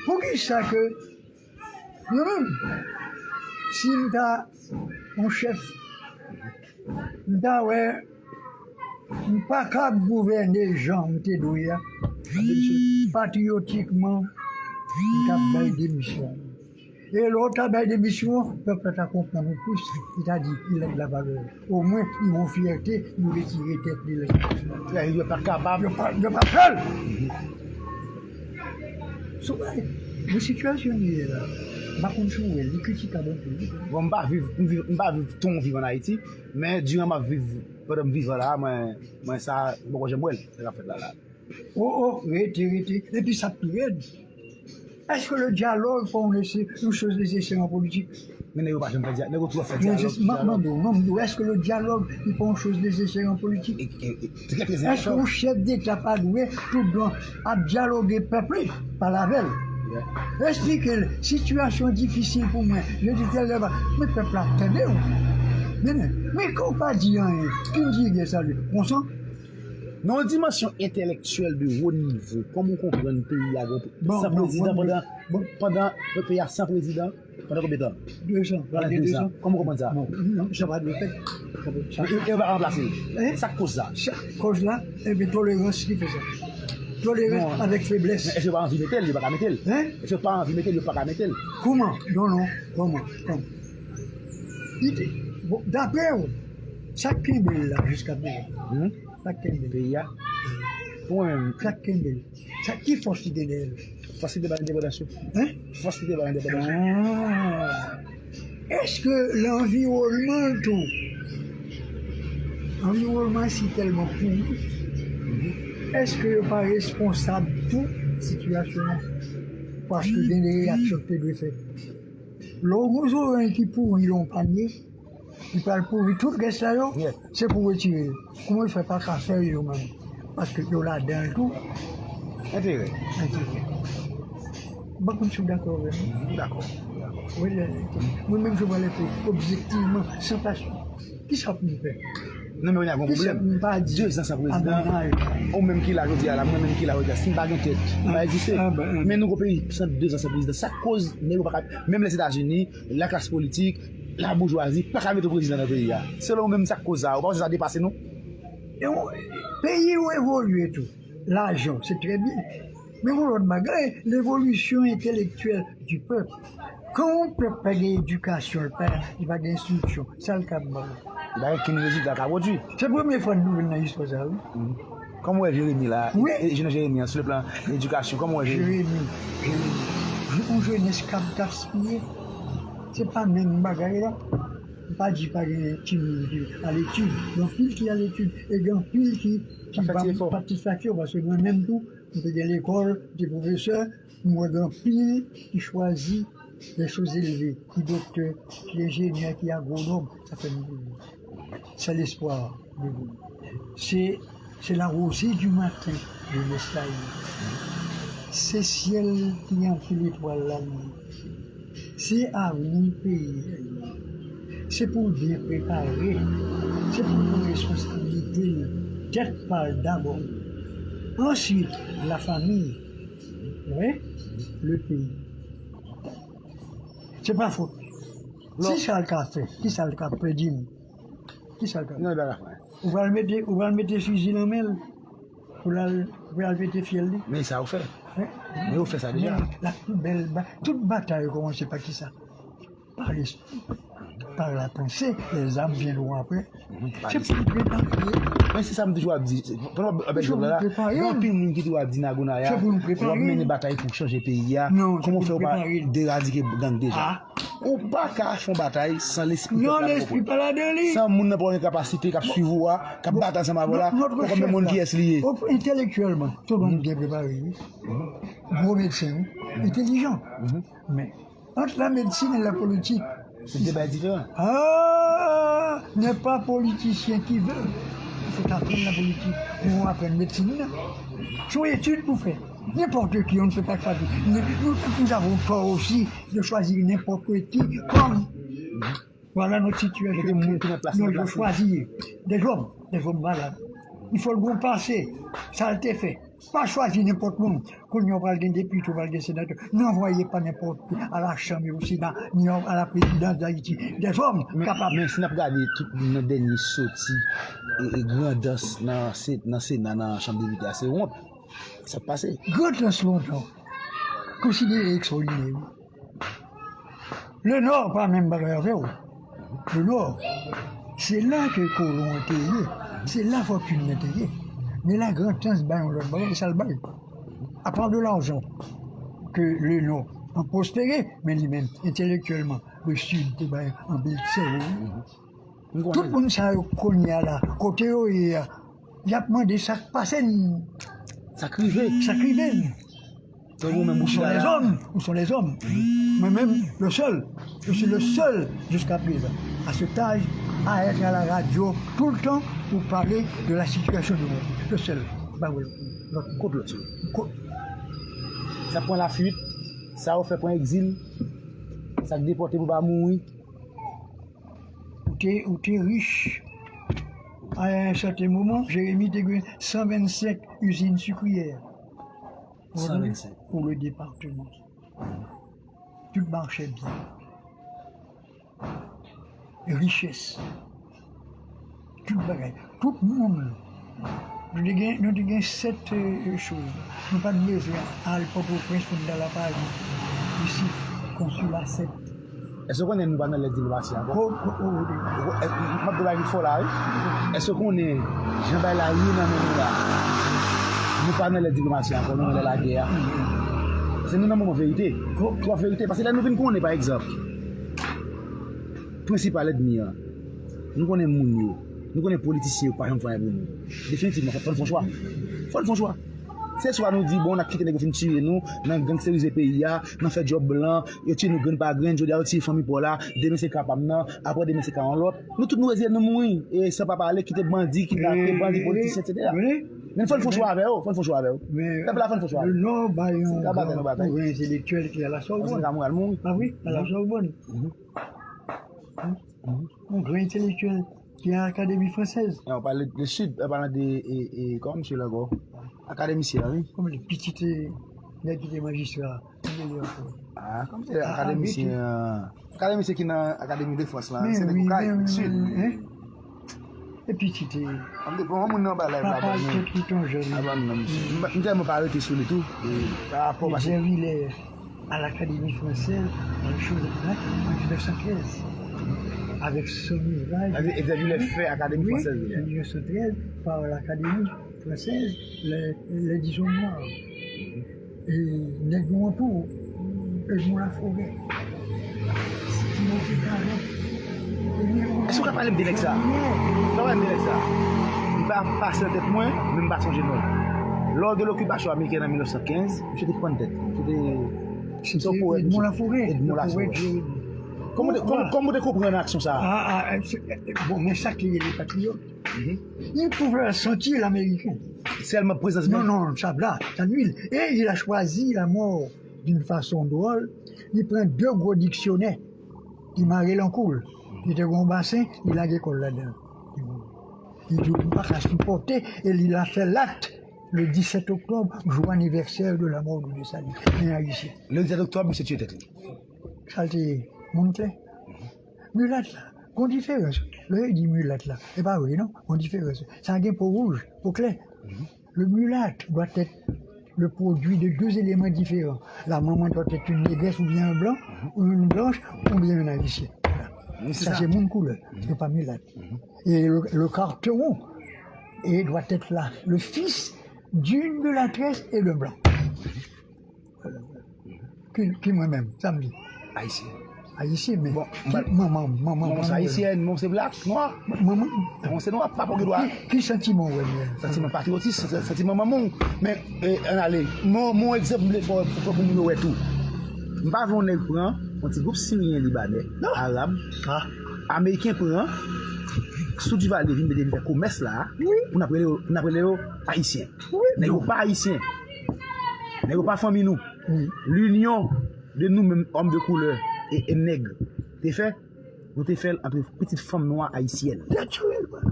Poukisa ke nou menm, si m ta yon chèf, m ta wè m pa kab gouvène jan m te dwe a, patriyotikman, m t ap bay demisyon. E lè w ta bay demisyon, pèp la ta konprann ou plis, li ta di, il a de la valeur. Omwen, li gen yon fyète, li retire tèt li nan sitiyasyon. Yo pa kapab. Yo pa, yo pa pè l. So, men sitiyasyon nou ye la, m pa konn si w wè l, li kritikab anpil, wi. Bon, m pa viv, m viv, m pa viv tan w viv ann Ayiti, men diran m ap viv, pandan m vivan la, mwen, mwen sa, m poko janm wè l, sa k ap fèt la, la. Oh, oh, rete, rete. Epi sa k pi rèd, èske le dialogue pa yon nese-, yon choz nesesè an politik? Men nèg yo pa janm fè dya-, nèg yo twò fè dyalòg, dyalòg. M ap mande w, non, m di w, èske le dialogue li pa yon choz nesesè an politik? E, e, e, trè, trè enpòtan. Èske yon chèf deta pa dwe toudtan ap dyaloge pèp li, pale avè l? Yeah. Eksplike l, sitiyasyon difisil pou mwen, je di tèl bagay, men pèp la ap tande w. Men, men, men ke w pa di anyen, ki m di gen sa li, konsa? Nan yon dimansyon entèlektyèl de wo nivo, kòman w konprann peyi a gen san prezidan pandan, pandan peyi a san prezidan pandan konbyen tan? De zan, pral gen de zan. Kòman w konprann sa? Bon, non, sa pa dwe fèt. Sa pa, sa... E, e, e yo pa ranplase l. Hein? Sa k koz sa? Sa, koz la, ebyen, tolerans ki fè sa. Tolerans avèk feblès. Men èske yo pa anvi mete l, yo pa ka mete l? Hein? Èske yo pa anvi mete l, yo pa ka mete l? Kòman? Non, non, kòman? Kòman? Li te, bon, daprè w, sa k kenbe l la jiska prezan? Hmm? Sa k kenbe l? Peyi a? Pou mwen menm. Sa k kenbe l? Sa ki fòs li gen dèyè l? Fòs li te ba l endepandans yo. Hein? Fòs li te ba l endepandans yo. Ah. Èske lanviwònman l tou? Anviwònman si tèlman pouri. Èske yo pa responsab tou sitiyasyon an? Paske gen de reyaksyon ki te dwe fèt. Lè w gen yon zorèy ki pouri nan yon panye, li pral pouri tout rès la yo, se pou w retire yo. Kòman yo fè pa ka fè yo menm? Paske yo ladan l tou. Enterè. Enterè. M pa konn si w dakò avè m. M dakò. Wi, lè, lè, mwen menm, je vois les choses objectivement, sans passion. Kisa pou m fè? Non, men kounye a gen yon pwoblèm. Dezan san prezidan. Ou menm ki la jodi a la, mwen menm ki la jodi a, si n pa gen tèt, n pa egziste. Men nou gen yon peyi san dezan san prezidan. Sa k koz nèg yo pa ka, menm Lèzetazini, laklas politik, laboujwazi, pa ka mete yon prezidan nan peyi a. Selon ou menm, sa k koz sa, ou pa panse sa depase nou? E w- Peyi yo evolye tou. Lajan, se trè byen. Men yon lòt bagay, l'évolution intellectuelle du peuple. Kan yon pèp pa gen edikasyon, li pa, li pa gen enstriksyon, sa l ka ban? Li pa gen kenn rezilta l ka pwodui. Se premye fwa nou vin nan istwa sa, wi. Kòman w wè Jeremi la? Wi. E, e, jeune Jeremi an, sou le plan edikasyon, kòman w wè Jeremi? Jeremi, Jeremi. Yon jenès k ap gaspiye. Se pa menm bagay la. M pa di pa gen timoun ki aletid, gen anpil ki aletid, e gen anpil ki, ki ban m satisfaksyon, paske mwen menm tou, m te gen lekòl, m te pwofesè, m wè gen anpil ki chwazi les choses élevées, ki doktè, ki enjenyè, ki agwonòm, sa fè m plezi. C'est l'espoir de vous. Se, se la rosée du matin, jenès sa ye. Se syèl ki anpil etwal la li ye. Se avni peyi a li ye. Se pou l byen prepare. Se pou l pran responsabilite l, tèt pa l dabò. Answit, la famille. Wi, le pays. Se pa fòt. Kisa l ka fè? Kisa l ka fè? Di m. Kisa l ka fè? Non, li pa ka fè. Ou pral mete, ou pral mete fizi nan men l pou l al, pou l al pete fyèl li. Men sa yo fè. Men yo fè sa deja. Men la pi bèl ba-, tout batay yo kòmanse pa kisa? Par l'esprit, par la pensée, les armes viendront après. Se pou nou prepare. Men se sa m toujou ap di. Pandan w ap bay egzanp la, gen anpil moun ki toujou ap di Nagonaya, w ap mennen batay pou chanje peyi a. Kòman w fè w pa deradike gang deja? Ou pa ka fè yon batay san lespri pèp la. Non, lespri pa ladan li. San moun nan pa gen kapasite k ap swiv ou a, k ap batay ansanm avè w la, ou pa konn menm moun kiyès li ye. Entèlektyèlman, tout moun byen prepare, wi. Gwo medsen, wi. Entèlijan. Men, ant la medsin e la politik, se de bagay diferan. Ah, n'est pas politicien qui veut. Il faut apprendre la politique. Pou w aprann medsin nan, se yon etid pou fè. N'importe qui, on ne peut pas choisir. Nous, nous, nous avons tort aussi de choisir n'importe qui comme. Voilà notre situation. Nous devons choisir des hommes, des hommes valables. Il faut le bon passé. Sa l te fè. Pa chwazi nenpòt moun. Kounye a w pral gen depite, w pral gen senatè. N anvwaye pa nenpòt ki a la chanm e o sena, ni a la prezidans d Ayiti. Dèzòm kapab. Men si n ap gade tout nan dènye soti e, e grandans nan se-, nan sena, nan chanm depite a, se wont. Sa k pase? Grandans lontan konsidere ekstraòdinè, wi. Lenò pa menm bagay avè w. Lenò, se la ke kolon an te ye, se la fòtin nan te ye. Men la Grantans bay yon lòt bagay, sa l bay. Apa de lajan ke Lenò an pwospere, men li menm, entèlektyèlman, le Sid te bay anpil sèvo. Tout moun sa yo kounye a la, kote yo ye a, y ap mande sa k pase n. Sa k rive. Sa k rive n. Tankou ou menm ou chita la. Où sont les hommes? Où sont les hommes? Mwen menm, le seul, je suis le seul jusqu'à présent, à cet âge, à être à la radio tout le temps pour parler de la situation du monde. Le seul. Ba wè lòt. Kot lòt yo? Kot? Sa pran lafuit, sa yo fè pran egzil, sa k depòte pou pa mouri. Ou te, ou te rich. A yon sèten moman, Jeremi te gen san vennsenk izin sikriyè. San vennsenk. Pou le departeman. Tout mache byen. Richès. Tout bagay. Tout moun. Nou te gen, nou te gen sèt, euh, choz. Nou pa t bezwen al Pòtoprens pou n ta la Pari. Isi, konsila sèt. Èske w konnen nou pa nan lè diplomasi ankò? Ko, ko, ko, ko. Ou, è, m ap di w bagay ki fò la, wi. Èske w konnen jan bagay la ye nan men nou la? Nou pa nan lè diplomasi ankò, nou nan lè lagè a. Se nou nan moman verite. Twòp verite. Paske lè nou vin konnen, pa egzanp, prensipal ènmi an, nou konnen moun yo, nou konnen politisyen yo pa janm fè anyen pou nou. Definitivman, fò, fò n fè yon chwa. Fò n fè yon chwa. Se swa nou di, bon, n ap kite nèg yo fin tiye nou, nan gangsterize peyi a, nan fè djòb blan, yo tiye nou grenn pa grenn, jodi a yo tiye fanmi pa w la, demen se ka pa m nan, apre demen se ka yon lòt. Nou tout nou reziye n nou mouri, e san pa pale, kite bandi, kidnape, bandi, politisyen, etsetera. Men fò n fè yon chwa avè yo, fò n fè yon chwa avè yo. Pèp la, fò n fè yon chwa avè yo. Se yon gran entèlektyèl ki a la Sorbonne. Ah wi, a la Sorbonne. Yon gran entèlektyèl. Ki an Akademi Fransèz. An pale de Sid, an pale de, e, e, kòman misye la ankò? Akademisyen la, wi. Kòman li pitit, e, nèg ki te majistra, ki rele ankò? Ah, kòman se akademisyen, akademisyen ki nan Akademi de Frans la, se nèg Sid. E pitit, e, an m te pran yon moun nan bay live la, papa ban nou. Tèt li ton jèn. Ban nou non, misye. M, m tèlman pa rete sou li tou, e, pa rapò, paske Vilè à l'Académie française, dans le show de Black en mille neuf cent quinze, avec son ouvrage. Xavier Vilè fè Akademi Fransèz li. Mille neuf cent treize, par l'Académie française, les, les dix hommes noirs. E nèg nou an tou, Edmond Laforêt. Timote Garot. Èske w ka pale m de nèg sa? Ou ka pale m de nèg sa? Li pa pase nan tèt mwen, men m pa sonje non l. Lò de lokipasyon ameriken an mil nèf san kenz, misye te pran tèt. Misye te Se te Edmond Laforêt. Edmond Laforêt. Kòman w te, kòman, kòman w te konprann aksyon sa a? Ah, ah, eh, se, eh, eh, bon, men sa ki rele patriyòt. Mhm. Il pouvait sentir l'américain. Sèlman prezans. Non, non, sa bla, sa nwil. Et il a choisi la mort d'une façon drôle. Li pran de gwo diksyonè, li mare l an koul. Li te gen yon basen, li lage kò l ladan. Li di, "M pa ka sipòte," e li la fè lakt le dix-sept octobre, jour anniversaire de la mort de Dessalines, en ayisyen. Le dix-sept octobre, misye tiye tèt li. Sa l te ye, moun klè. Milat la, gon diferans. Lè yo di milat la, e pa vre non, gon diferans. Sa gen po wouj, po klè. Le mulat doit être le produit de deux éléments différents. La maman doit être une négresse ou bien un blanc, ou une blanche, ou bien un haïtien. Voilà. Sa se moun koulè, se pa milat. Et le, le carteron et doit être la, le fils d'une mulatresse et d'un blanc. Ki, ki mwen menm, sa m di? Ayisyen. Ayisyen, men bon, ki, manman, manman, manman se ayisyèn, manman se blak, nwa. Manman. Manman se nwa, papa gen dwa. Ki, ki santiman w wè m ye? Santiman patriyotis, sa- santiman manman w. Men, eh, ann ale. Mon, mon egzanp m vle fè pou, pou moun yo wè tou. M pa vle yon nèg pran yon ti gwoup siryen, libanè, arab, ameriken pran sou Duvalier vin mete vin fè komès la, pou n ap rele yo, pou n ap rele yo ayisyen. Nèg yo pa ayisyen. Nèg yo pa fanmi nou. Linyon de nou menm, òm de koulè e, e nèg, te fè, nou te fè l antre pitit fanm nwa ayisyèn.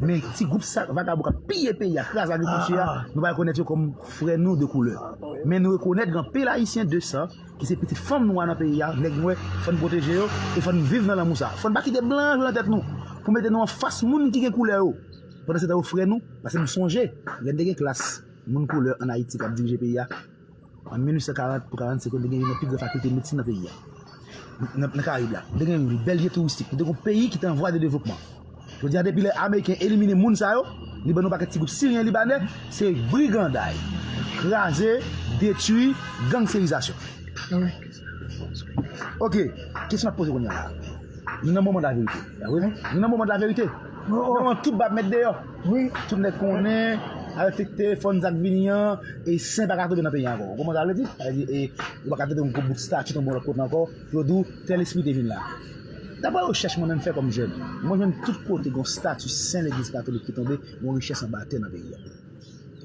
Men ti gwoup sa, vagabon k ap piye peyi a, kraze agrikilti a, nou pa rekonèt yo kòm frè nou de koulè. Men nou rekonèt gen anpil ayisyen de san ki se pitit fanm nwa nan peyi a, nèg nwè, fò n pwoteje yo e fò n viv nan lanmou sa. Fò n pa kite blan jwe nan tèt nou pou mete nou anfas moun ki gen koulè yo. Pandan se tan yo frè nou, paske m sonje, lè n te gen klas moun koulè ann Ayiti k ap dirije peyi a, an mil uit san karant pou karannsenk, nou te gen youn nan pi gran fakilte medsin nan peyi a. Nan, nan Karayib la. Nou te gen yon bèl lye touristik. Nou te gen yon peyi ki te an vwa de devlopman. Jodi a, depi lè Ameriken elimine moun sa yo, li ban nou pakèt ti gwoup siryen libanè, se briganday, kraze, detwi, gangsterizasyon. Ok, kesyon m ap poze kounye a la. Nou nan moman de la verite. Pa vre, non? Nou nan moman de la verite. Nan moman tout bab met deyò. Wi. Tout nèg konnen, avèk te- telefòn sa k vini an, e sen pa ka tonbe nan peyi a ankò. Ou konprann sa vle di? Sa vle di, e, ou pa ka tande yon gwo bout stati tonbe yon lòt kote ankò, yo di w tèl espri te vin la. Daprè rechèch mwen menm fè kòm jèn, mwen jwenn tout kote gen yon stati sen legliz katolik ki tonbe, gen yon richès anba tè nan peyi a.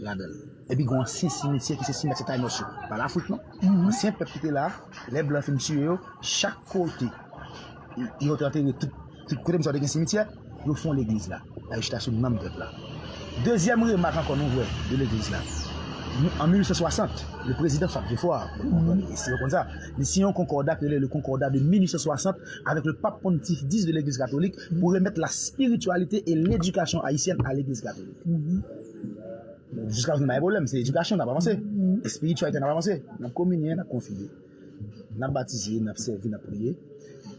Ladan l. Epi gen yon ansyen simityè ki se simityè Tayinos yo. Pa Lafrik non. Ansyen pèp ki te la, lè blan fin tiye yo, chak kote yo te antere tout, tout kote misye te gen simityè, yo fè yon legliz la. La yo chita sou nanm pèp la. Dezyèm remak ankò nou wè de legliz la. Nou, an mil uit san swasant, le prezidan Fab Geffrard, si yo konn sa, li siyen yon konkòda ki rele le Concordat de mil uit san swasant avec le pape Pontife dix de l'Église catholique pour remettre la spiritualité et l'éducation haïtienne à l'Église catholique. Jiskaprezan n pa gen pwoblèm, se edikasyon n ap avanse. Espirityalite n ap avanse. N ap kominye, n ap konfime. N ap batize, n ap sèvi, n ap priye.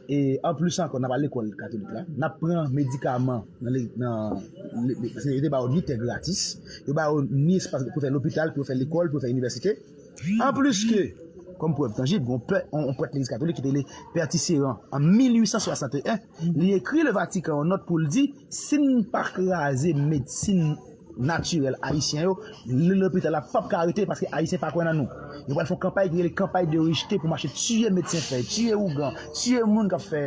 E anplis ankò, n ap al lekòl katolik la. N ap pran medikaman nan le- nan le- le- se- yo te ba yo ni tè gratis, yo ba yo ni espas pou fè lopital, pou yo fè lekòl, pou yo fè inivèsite. Anplis ke, kòm prèv tanjib, gen yon pè- yon- yon prèt legliz katolik ki te rele Pè Tisserand an mil uit san swasant e en, li ekri le Vatican yon nòt pou l di, si n pa kraze medsin natirèl ayisyen yo, lopital la p ap ka rete paske ayisyen pa kwè nan nou. Yo pral fè yon kanpay ki rele kanpay de rejte pou mache tiye medsen fèy, tiye ougan, tiye moun k ap fè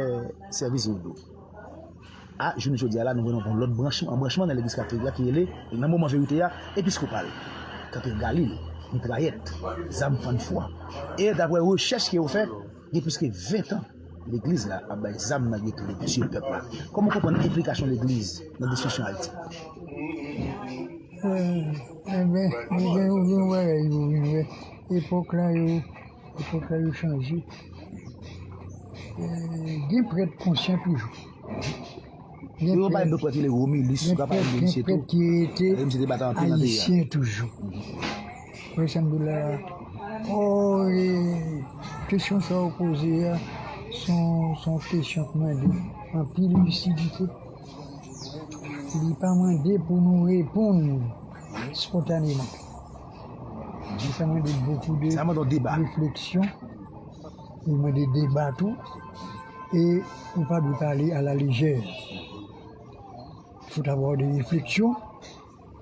sèvis vodou. A jounen jodi a la, nou wè nou gen yon lòt branchman, branchman nan legliz katolik la ki rele, nan moman verite a, episkopal. Kanpe Galil, mitrayèt, zam fann fwa. E daprè rechèch ke yo fè, gen plis ke ven tan Legliz la ap bay zam nan geto epi tiye pèp la. Kòman w konprann enplikasyon legliz nan destriksyon Ayiti? Enben, nou gen yon bagay yo vin wè. Epòk la yo, epòk la yo chanje. Gen prèt konsyan toujou. Gen prèt, gen prèt ki rete ayisyen toujou. Wè sa m di w la a. Oh, e, kesyon sa w poze a, se yon, se yon kesyon ki mande anpil lisidite. Li pa mande pou nou reponn spontaneman. Men sa mande beaucoup de refleksyon. Li mande deba tou. E ou pa dwe pale à la légère. Faut avoir des réflexions.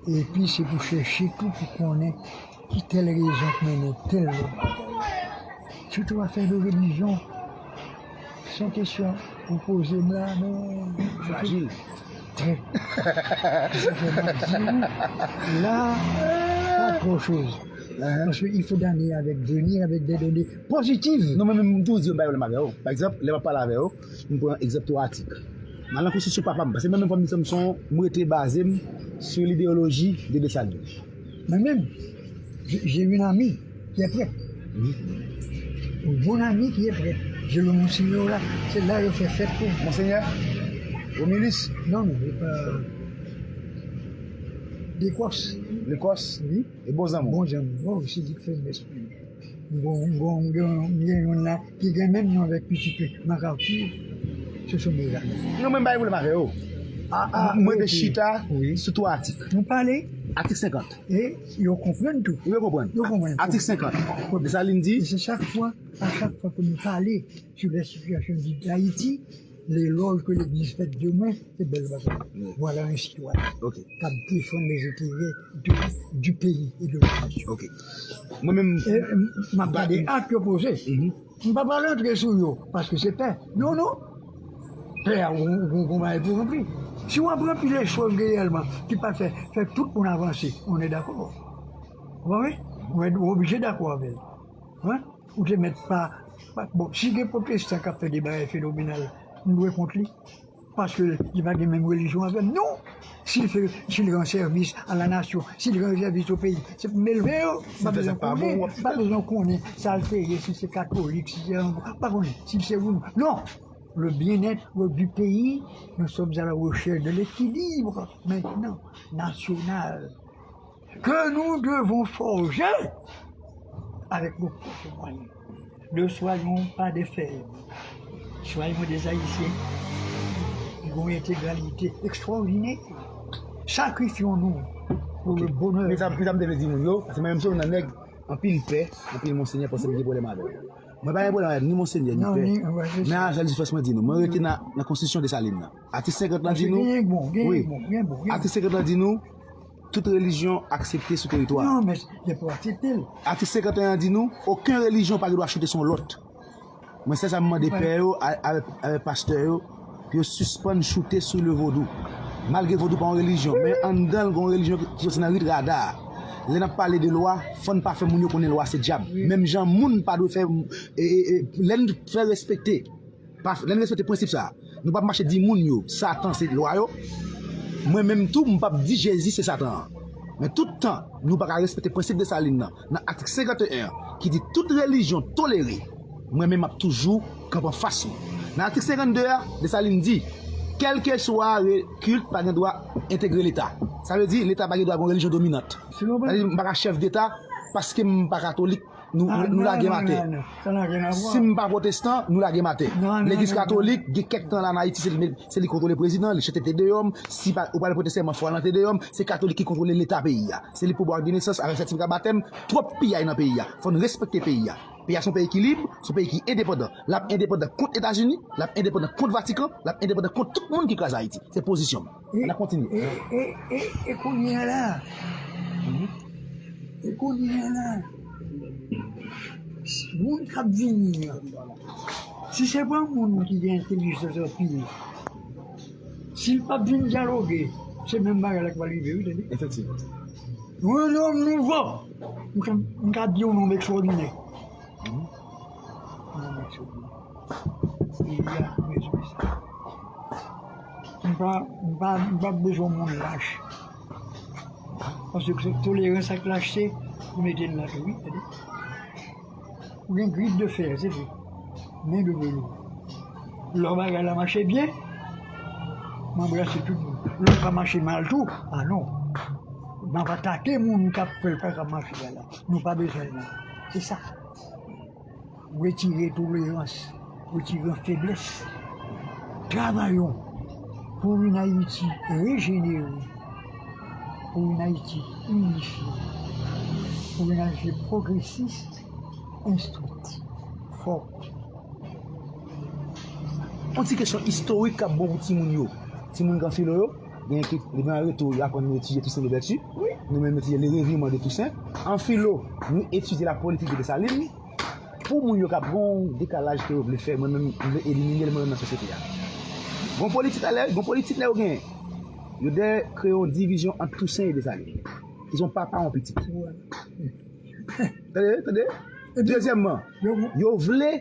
Epi se pou chèche tou pou konnen ki tèl rezon k mennen tèl lòt bagay. Sitou afè de relijyon. Se yon kesyon ou poze m la, men frajil. Trè. Sa fè m ap di w la, pa twò choz. Paske il faut donner avec, venir avec des données positives. Non, men menm m toujou di yo, m pa gen pwoblèm avè yo. Pa egzanp, lè m ap pale avè yo, m pran egzanp twa atik. M al nan konstitisyon papa m, paske mwen menm, kòm Samson, m rete baze m sou lideyoloji de Desalin. Mwen menm, j'ai une amie qui est prête. Un bon ami qui est prêt. Je le monseigneur là, c'est là il fait fête pour. Monseigneur Romulus? Non, non, c'est pas Décosse. Lekòs? Oui. E bon zanmi w? Bon zanmi. Oh, c'est dit que c'est l'esprit. Bon, bon, gen, gen yon la ki gen menm non avèk pitit li, Marc Arthur, ce sont mes amis. Non, mwen m pa gen pwoblèm avè yo. Ah, ah, mwen te chita sou twa atik. Nou pale. Atik senkant. E yo konprann tou. Yo konprann. Yo konprann. Atik senkant. Desalin di. E se chak fwa, a chak fwa ke nou pale sur la situation de, d'Haïti, l'éloge que l'église fait de moi, c'est belle bataille. Voilà un citoyen qui défend les intérêts de, du pays et de la nation. Ok. Mwen menm, m ap gade ak yo poze. M pa pral antre sou yo, paske se pè. Non, non. Pè a, ou, ou, ou, ou pou ranpli. Si w ap ranpli les choses réellement, ki pa fè, fè tout moun avanse, on est d'accord. Ou pa vre? Ou, ou oblije dakò avè l. Hein? Ou te mèt pa, pa, bon, si gen pwotestan k ap fè de bagay fenomenal, m dwe kont li. Paske li pa gen menm relijyon avè m. Non! Si l fè, si l rann sèvis a la nasyon, si l rann sèvis o peyi, se pou m elve yo. M pa bezwen konnen, m pa bezwen konnen sa l te ye, si se katolik, si se, m pa konnen, si se ou. Non! Le bien-être du pays, nous sommes à la recherche de l'équilibre maintenant national que nous devons forger avec nos propres moyens. Ne soyons pas des faibles. Soyons des Haïtiens. Une intégralité extraordinaire. Sacrifions-nous pour le bonheur. Men sa, men sa m te vle di moun yo, paske mwen menm se youn nan nèg anpil pè, anpil monsenyè panse m gen pwoblèm avè l. Mwen pa gen pwoblèm avè ni monsenyè, ni pè. Men a jan Jezi fè mwen di nou, mwen rete nan, nan konstitisyon Desalin nan. Atik senkant lan di nou, wi. Atik senkant lan di nou, tout relijyon aksepte sou teritwa a. Non, men se pou aksepte l. Atik senkant e en an di nou, okenn relijyon pa gen dwa choute sou yon lòt. Mwen, sèl sa m mande pè yo, a, avèk, avèk pastè yo, pou yo sispann choute sou le vodou. Malgre vodou pa yon relijyon, men anndan l gen yon relijyon ki, ki soti nan rit rada a. Lè n ap pale de lwa, fò n pa fè moun yo konnen lwa se dyab. Menm jan moun pa dwe fè, e, e, e, lè n fè respekte, pa, lè n respekte prensip sa a, nou p ap mache di moun yo, Satan se lwa yo. Mwen menm tou, m p ap di Jezi se Satan an. Men tout tan nou pa ka respekte prensip Desalin nan, nan atik senkant e en an, ki di tout relijyon tolere, mwen menm m ap toujou kanpe anfas nou. Nan atik senkannde a, Desalin di, kèlkeswa re-, kilt pa gen dwa entegre Leta. Sa vle di, Leta pa gen dwa gen yon relijyon dominant. Sa vle di, m pa ka chèf deta paske m pa katolik, nou, nou lage m atè. Si m pa pwotestan, nou lage m atè. Legliz katolik, gen kèk tan la ann Ayiti, se li, se li kontwole prezidan, li chante Te Deyòm. Si pa, ou pral pwotestan, fò al nan Te Deyòm, se katolik ki kontwole Leta peyi a. Se li pou ba w de nesans avèk sètifika batèm, twòp piyay nan peyi a. Fò n respekte peyi a. Peyi a se yon peyi ki lib, se yon peyi ki endepandan. L ap endepandan kont Etazini, l ap endepandan kont Vatikan, l ap endepandan kont tout moun ki kraze Ayiti. Se pozisyon m. N ap kontinye. E, e, e, e kounye a la, e kounye a la, moun k ap vini an, si se pa moun ki gen entèlijans anpil, si l p ap vin dyaloge, se menm bagay la k pral rive, wi, tande. Efektivman. Un homme nouveau. M ka, m ka di yon nonm ekstraòdinè. Un homme extraordinaire. peyi a pou rezime sa. M pa, m pa, m pa bezwen moun lach. Paske tolerans ak lachte, ou mete l la tou, wi, tande. Ou gen grid de fè, se vre. Men de velo. Lè bagay la mache byen, m anbrase tout moun. Lè l pa mache mal tou, a non. N ap atake moun k ap fè l pa ka mache a la. Nou pa bezwen l non. Se sa. Retire tolerans, retire feblès. Travayons pour une Haïti régénérée, pour une Haïti unifiée, pour une Haïti progressiste, instruite, forte. Yon ti kesyon istorik k ap bon pou timoun yo. Timoun k an filo yo, gen ki, depi an reto, yo aprann nou etidye Toussaint Louverture. Wi. Nou menm nou etidye le revirement de Toussaint. An filo, nou etidye la politique de Dessalines. Pou moun yo k ap gen yon dekalaj ke yo vle fè, mwen menm, m vle elimine l mwen menm nan sosyete a. Gon politik talè, gon politik lè yo genyen. Yo dè kreye yon divizyon ant Toussaint e Desalin. Ils ont papa, yon pitit. Tande, tande. Dezyèmman, yo vle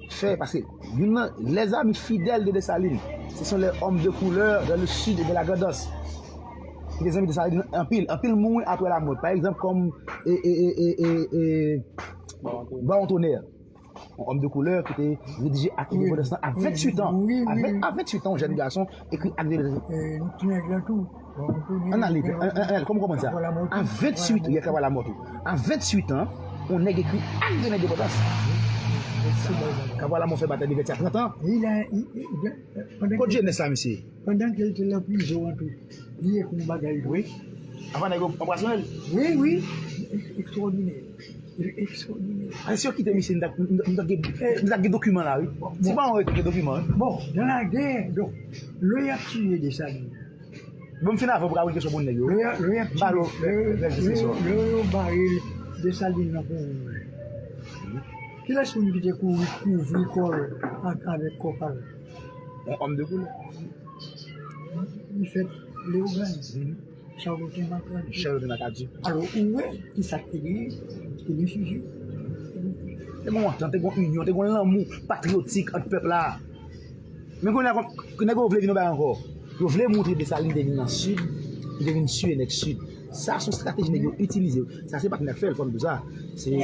fè, paske youn nan, les amis fidèles de Dessalines, ce sont les hommes de couleur dans le sud et de la Grand'Anse. Ki te zanmi Desalin anpil, anpil mouri apre lamò. Pa egzanp, kòm, e, e, e, e, e, e, Baron Tonnerre. Yon òm de koulè ki te redije Ak de Lendepandans lan a venntuit an. Wi, wi, wi. A venntuit an, yon jèn gason ekri Ak de Lendepandans. Ann ale, ann ale, kòman w konprann sa? A venntuit, li ekri Apre lamò tou. A venntuit an, yon nèg ekri Ak de Lendepandans. Apre lamò fè batay de venntuit a trant an. Kot jenès la, mesye? Pandan ke l te nan prizon an tou, li ekri yon bagay tou. Wi. Avan nèg yo anbrase l. Wi, wi. Ekstwòdinè. Ekstwòdinè. A, si yo kite misye, m t ap, m t ap, m t ap gen, m t ap gen dokiman la, wi. Si pa yon retou, gen dokiman, wi. Bon, dans la guerre, donc, lè y ap tiye Desalin. Bon, m fin avè w pou ka poze kesyon pou nèg yo. Lè y ap, lè y ap tiye, lè, lè, lè yo bare Desalin nan pou wouj. Kilès moun ki te kouri kouvri kò l ak, avèk kò pa l? Yon òm de koulè. Li fèt Leyogàn. Chaloten Makadi. Chaloten Makadi. Alò, ou wè, ki sa k te genyen? Te gen sijè. Te gen yon antant, te gen yon inyon, te gen yon lanmou patriyotik ant pèp la. Men kounye a, nèg yo vle vin yon bagay ankò. Yo vle montre Desalin te vin nan Sid, li te vin tiye nèg Sid. Sa se yon estrateji nèg yo itilize. Sa se pa t nèg fè l, fò m di w sa. Se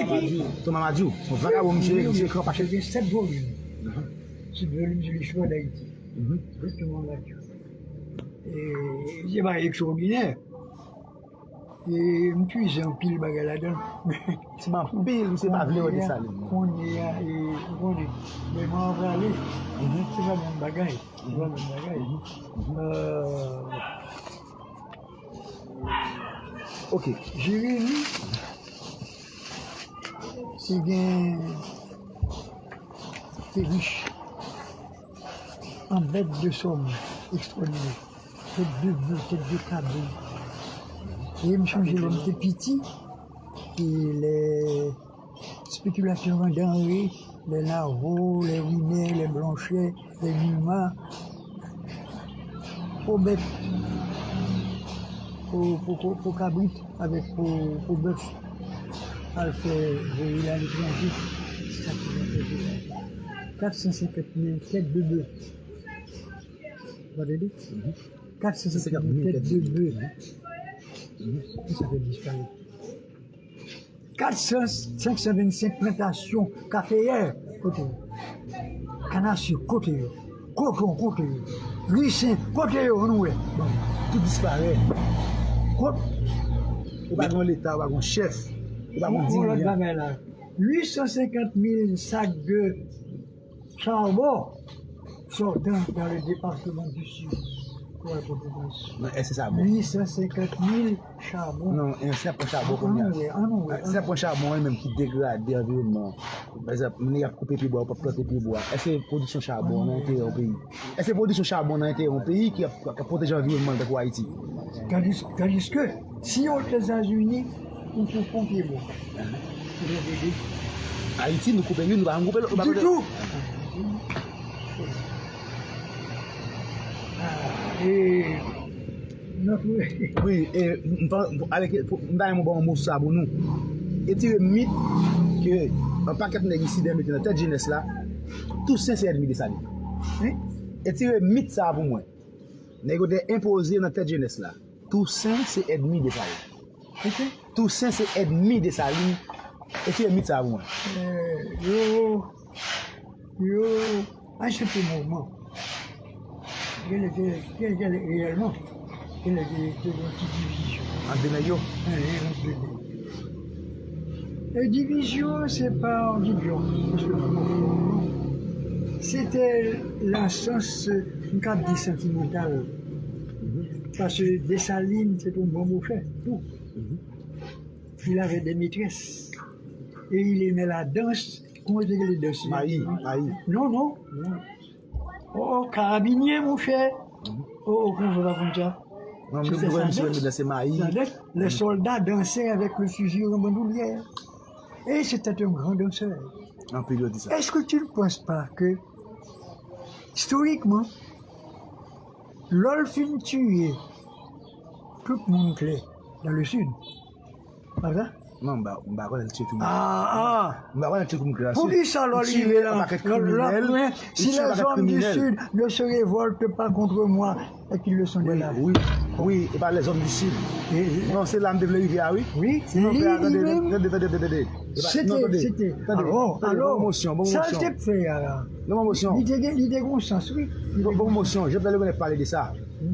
Thomas Madiou. Yon vagabon, misye, misye ekri anpil. Te gen sèt volim. Sèt volim sou listwa Dayiti. Thomas Madiou. E, se bagay ekstwòdinè. E, m twize anpil bagay ladan l. Se pa anpil, misye pa vle wè Desalin. Kounye a, e, ou konnen, memwa an prale. Se pa menm bagay. Se pa menm bagay. Euh, ok. Jeremi te gen, te rich an bèt de sòm ekstwòdinè. Tèt de bè, tèt de kabri. E m chonje lè m te piti, e lè spekilatè an danre, lè lavo, lè winè, lè blanchè, lè nima, po bèt, po, po, po, po kabrit avèk po, po bèf al fè voye l aletranje. Sa ki nan tèt de sa. Kat san senkant mil tèt de bè. Ou pa tande? Kat san senkant mil tèt de bè. Ki sa fè disparèt? Kat san, senk san vennsenk plantasyon kafeyè, kote yo? Kanasye, kote yo? Koton, kote yo? Risen, kote yo? Ann wè. Bon, tout disparèt. Kot? Ou pa gen leta, ou pa gen chèf, ou pa gen dirijan. Lòt bagay la, uit san senkant mil sak de charbon sortant dans le département du Sud pou al Pòtoprens. Nan èske sa bon? Uit san senkant mil charbon. Non, e, si n ap pran charbon kounye a. Ann wè, ann wè. Si n ap pran charbon, li menm ki degrade anviwònman an. Pa egzanp, moun y ap koupe pyebwa, yo p ap plante pyebwa. Èske pwodiksyon charbon nan enterè yon peyi? Èske pwodiksyon charbon nan enterè yon peyi ki ap, k ap pwoteje anviwònman l tankou Ayiti? Tandis, tandis ke si Ozetazini, ou koupe yon pyebwa, ou vle de. Ayiti, nou koupe youn, nou pa janm koupe lòt. Ditou. Ah, e nòt, wi, e, m, m, ale ke, m ta renmen ba yon moso sa pou nou. Etire mit ke yon pakèt nèg isi dèyè mete nan tèt jenès la, Tousen se ènmi Desalin. Wi. Etire mit sa a pou mwen. Nèg yo te enpoze nan tèt jenès la. Tousen se ènmi Desalin. Ok. Tousen se ènmi Desalin. Etire mit sa a pou mwen. Eh, yo, yo, a sèten moman, gen, gen, gen, gen reyèlman, gen, gen, gen yon ti divizyon. Ant de nèg yo? Wi, ant de nèg yo. E divizyon an, se pa yon divizyon, paske se te nan sans, m ka di, santimantal. Paske Desalin, se te yon bon mochè, tou. Il avait des maîtresses. Et il aimait la danse. Comment il dit les danses? Mayi, mayi. Non, non, non. Oh, oh, karabinye, monchè. Oh, oh, comment ça va comme ça? Non, c'est ça, danse. Les soldats dansaient avec le fusil en bandoulière. Et c'était un grand danseur. Anpil yo di sa. Est-ce que tu ne penses pas que, historiquement, lè l fin tiye tout moun klè dans le sud, pa vre? Non, m pa, m pa konnen l tiye tout moun. Ah, ah. M pa konnen l tiye tout moun klè. Poukisa lè l rive la, lè, lè, si les hommes du sud ne se révoltent pas contre moi, c'est qu'ils sont des lâches. Wi, wi, wi, e pa les hommes du sud. Non, se la m te vle rive a, wi. Wi, li, li menm. Tande, tande, tande, tande. Se te, se te. Alò, alò, sa l te fè a la. Non, bon, bon, bon. Li te gen, li te gen yon sans, wi. Bon, bon, bon, Jovenel Moïse pale de sa.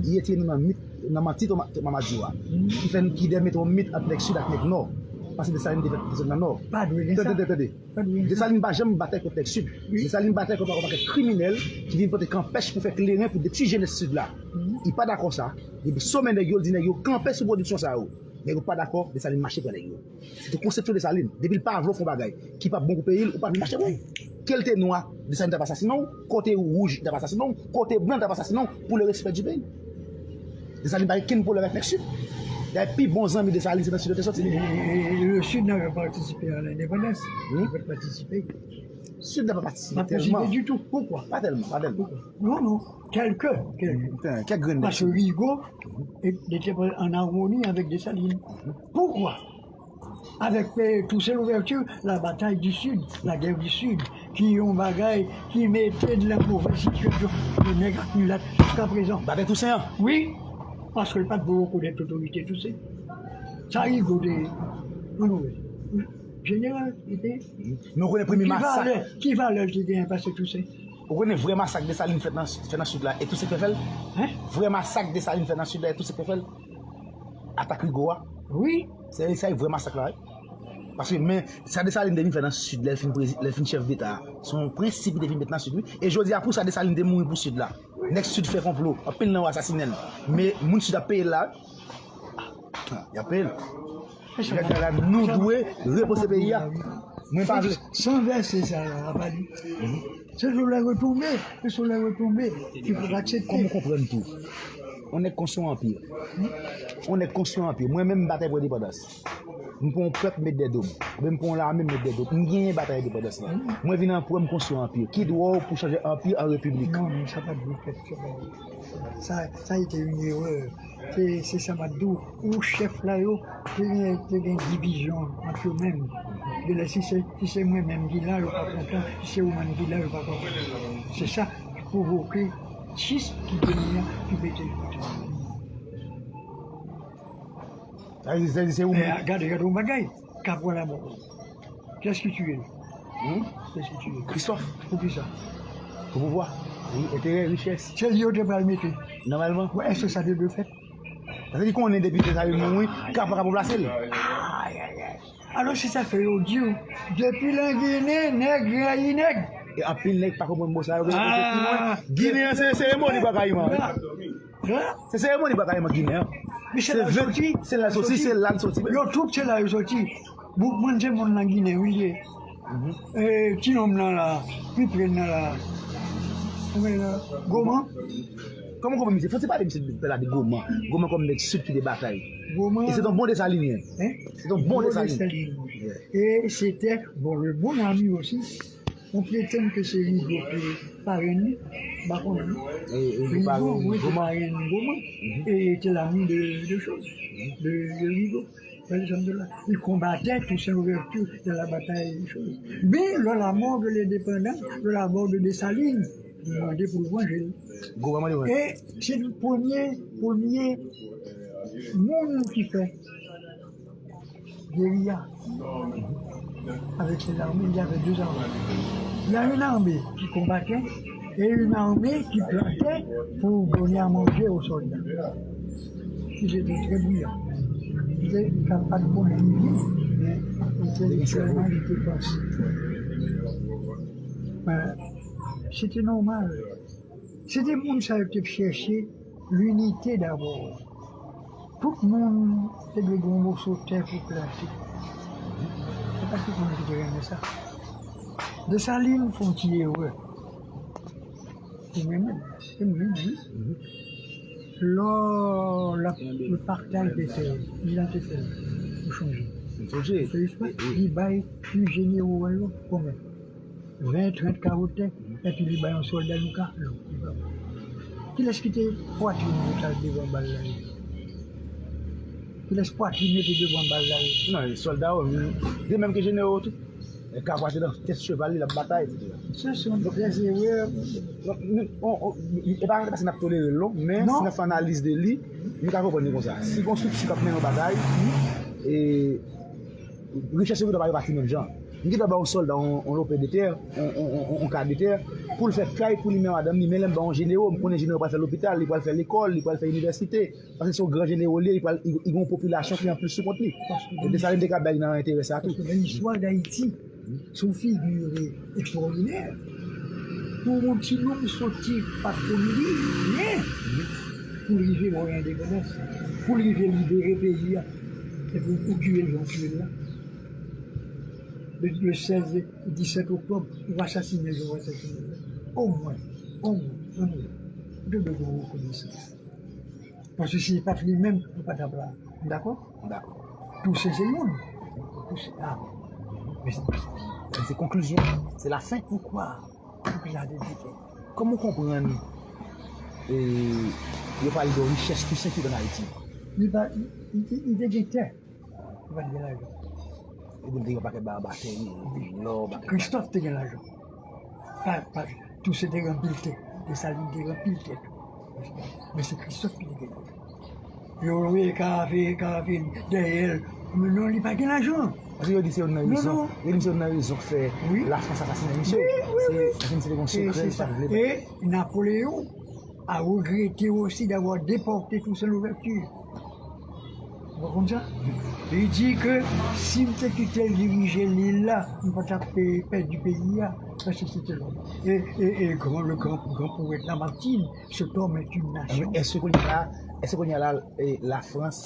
Li etire nou nan mit, nan manti Toma-, Toma Madyo a. Ki fè n, ki devyen yon mit ant nèg sid ak nèg nò. Paske Desalin te fèt desann nan nò. Pa dwe gen sa. Tande, tande, tande. Pa dwe gen sa. Desalin pa janm batay kont nèg sid. Wi. Desalin batay kont yon pakèt kriminèl ki vin pote kanpèch pou fè kleren pou detwi jenès sid la. Li pa dakò sa. Depi somè nèg yo, l di nèg yo kanpe sou pwodiksyon sa yo. Nèg yo pa dakò, Desalin mache pran nèg yo. Se te konsepsyon Desalin. Depi l pa vle w fè yon bagay ki p ap bon pou peyi l, ou pa vin mache pou l. Ke l te nwa, Desalin t ap asasinen w. Ke w te wouj, li t ap asasinen w. Ke w te blan, li t ap asasinen w pou le respè di peyi. Desalin pa gen kenn pwoblèm avèk nèg sid. Dayè, pi bon zanmi Desalin, se nan sid yo te soti. E, e, e, le Sud n'avait pas participé à l'indépendance. Hmm? N'avait pas participé. Sid la pa patisipe tèlman. Pas participé du tout. Pourquoi? Pa tèlman, pa tèlman. Pourquoi? Non, non. Kèlke, kèlke. Kèk grenn nèg. Paske Rigaud e, li te an amoni avèk Desalin. Poukwa? Avèk, eh, Toussaint Louverture, la bataille du Sud, la guerre du Sud, ki yon bagay ki mete nan movèz sitiyasyon nèg ak milat jiska prezan. Batay Tousen an? Wi, paske l pa t vle rekonèt otorite Tousen. Sa Rigaud te, ann wè. Jeneral, li te. Men w konnen premye masak. Ki valè, ki valè l te genyen pase Tousen? Ou konnen vrè masak Desalin fè nan, fè nan Sid la, e Tousen k fè fè l? Hein? Vrè masak Desalin fè nan Sid la, e Tousen k fè fè l? Atak Rigaud a? Wi. Se sa ki vrè masak la, wi. Paske, men, sa Desalin te vin fè nan Sid, lè l fin prezi-, lè l fin chèf deta a, se yon prensip li te vin met nan Sid, wi. E jodi a, pou sa Desalin te mouri pou Sid la. Nèg Sid fè konplo, anpil nan yo asasinen l. Men moun Sid ap peye l la, wi. Y ap peye l. Gade la, nou dwe repanse peyi a. Mwen pa vle. San vèse sa la, apa li. Se solèy retonbe, se solèy retonbe. Il faut accepter. Kòm ou konprann tou, on nèg konstwi yon anpi. On nèg konstwi yon anpi. Mwen menm, m batay pou endepandans. M pran yon pèp, m met dèyè do m. Oubyen m pran yon lame, m met dèyè do m. M genyen batay endepandans lan. Mwen vin anperè, m konstwi yon anpi. Ki dwa w pou chanje anpi an repiblik? Non, non, sa pa dwe fèt, sa pa dwe fèt. Sa, sa a été une erreur. Se, se sa m ap di w. Ou chèf la yo, te gen, te gen divizyon ant yo menm. Genlè si se, si se mwen menm ki la, yo pa kontan. Si se ou menm ki la, yo pa kontan. Se sa ki pwovoke schism ki genyen an, ki mete l kote. Sa vle di, sa vle di se ou menm. Gade, gade yon bagay. Ka pran lanmò. Kiyès ki tiye l? Hmm? Kiyès ki tiye l? Christophe. Poukisa? Pou pouvwa. Wi, enterè, richès. Se li yo te pral mete. Nòmalman. Wi, èske sa te dwe fèt? Paske li konnen depi Desalin mouri, Kapwa ka ranplase l. Ayayay. Alò, se sa k fè yo di w, depi nan Ginen, nèg rayi nèg. E anpil nèg pa konprann mo sa yo, yo te pi lwen. Ginen an se seremoni bagay man. Se seremoni bagay man Ginen an. Se la l soti, se la l soti. Yo tout se la yo soti. Boukman se moun nan Ginen, wi, li ye. E, ti nonm nan la, pi pre nan la. Kòman Goman? Kòman Goman, misye? Fò se pale misye de, de, de Goman. Goman kòm nèg Sid ki te batay. Goman. E se ton bon Desalinyen. Hein? Se ton bon Desalinyen. E se te, bon, le bon ami osi. On prétend que c'est Rigaud qui parraine, pa konnen. Rigaud, wi, ki parraine Goman. Et était l'ami de, de chose, de, de Rigaud. Alexandre Dolan, li konbate Toussaint Louverture dans la bataille des choses. Men lè la mò de lendepandans, lè la mò de Desalin, li mande pou l vanje l. Gwo mande wè. E se premye, premye moun ki fè geriya avec ses armées, il y avait deux armées. Il y a une armée qui combattait et une armée qui plantait pour donner à manger aux soldats. Il était très brillant. Il était capable de comprendre, mais intellectuellement, il était pas. Voilà. C'était normal. Se te moun sa yo te chèche linite dabò. Tout moun te dwe gen yon moso tè pou plante. Se pa tout moun ki te renmen sa. Desalin fè yon ti erè. Ou menm, e mwen menm, wi. Lò la, le partaj de tè, li la te fè l, ou chonje. M sonje. Fè eksprè, li bay ti jenero yo konbyen? Ven, trant kawo tè, epi li bay yon sòlda yon ka. Non, li pa bon. Kilès ki te pwatrin yo t al devan bal la yo? Kilès pwatrin yo te devan bal la yo? Non, sòlda yo, de menm ke jenero tou. E ka pwatrin nan tèt cheval li, l ap batay, etsetera. Se son trè erè. Donk, nou, on, on, e pa paske n ap tolere l non, men si n ap fè analiz de li, nou ka konprann li konsa. Si gon strikti k ap mennen yon batay, e richès yo gendwa pa repati menm jan. M gendwa ba yon sòlda yon, yon lopè de tè, yon, yon, yon, yon ka de tè, pou l fè kay pou li menm madanm li, men lè m ba yon jenero, m konnen jenero pral fè lopital, li pral fè lekòl, li pral fè inivèsite, paske se yon gran jenero li ye, li pral, li, li gen yon popilasyon ki anplis sou kont li. E Desalin te ka bay nan enterè sa tou. Paske nan istwa Dayiti, se yon figi ekstwòdinè. Pou yon ti nonm soti pa t konn li, byen, pou l rive voye endepandans, pou l rive libere peyi a, epi ou tiye l jan w tiye l la. Le, le sèz e disèt oktòb, ou asasinen jan w asasinen l la. Omwen, omwen, omwen, ou te dwe gen rekonesans. Paske si se pa t li menm, nou pa t ap la. Nou dakò? M dakò. Toussaint se youn. Toussaint, a. Men se, men se konklizyon, se lafen. Poukwa? Poukisa te di fè? Kòman w konprann, e, yo pale de richès Toussaint ki ann Ayiti? Li pa, li, li, li te gen tè. Li pa t gen lajan. Epi l te gen yon pakèt bagay bateri, lò, pakèt bagay. Christophe te gen lajan. Pa, pa, Toussaint te gen anpil tè. Desalin te gen anpil tè tou. Men se Christophe ki te gen lajan. Yo voye karafe, karafe dèyè l. Men non, li pa gen lajan. Paske yo di se youn nan rezon, yo di se youn nan rezon k fè Lafrans asasinen misye. Wi, wi, wi. Se, paske misye te gen yon sekrè, li pa t vle bay. E Napoléon a regrete osi d'avoir déporté Toussaint Louverture. Ou pa konn sa? Li di ke si m te kite l dirije lil la, m pa t ap pe-, pèdi peyi a, paske se te lòm. E, e, e gran, le gran, gran powèt Lamartine, cet homme est une nation. Èske kounye a la, èske kounye a la, e, Lafrans,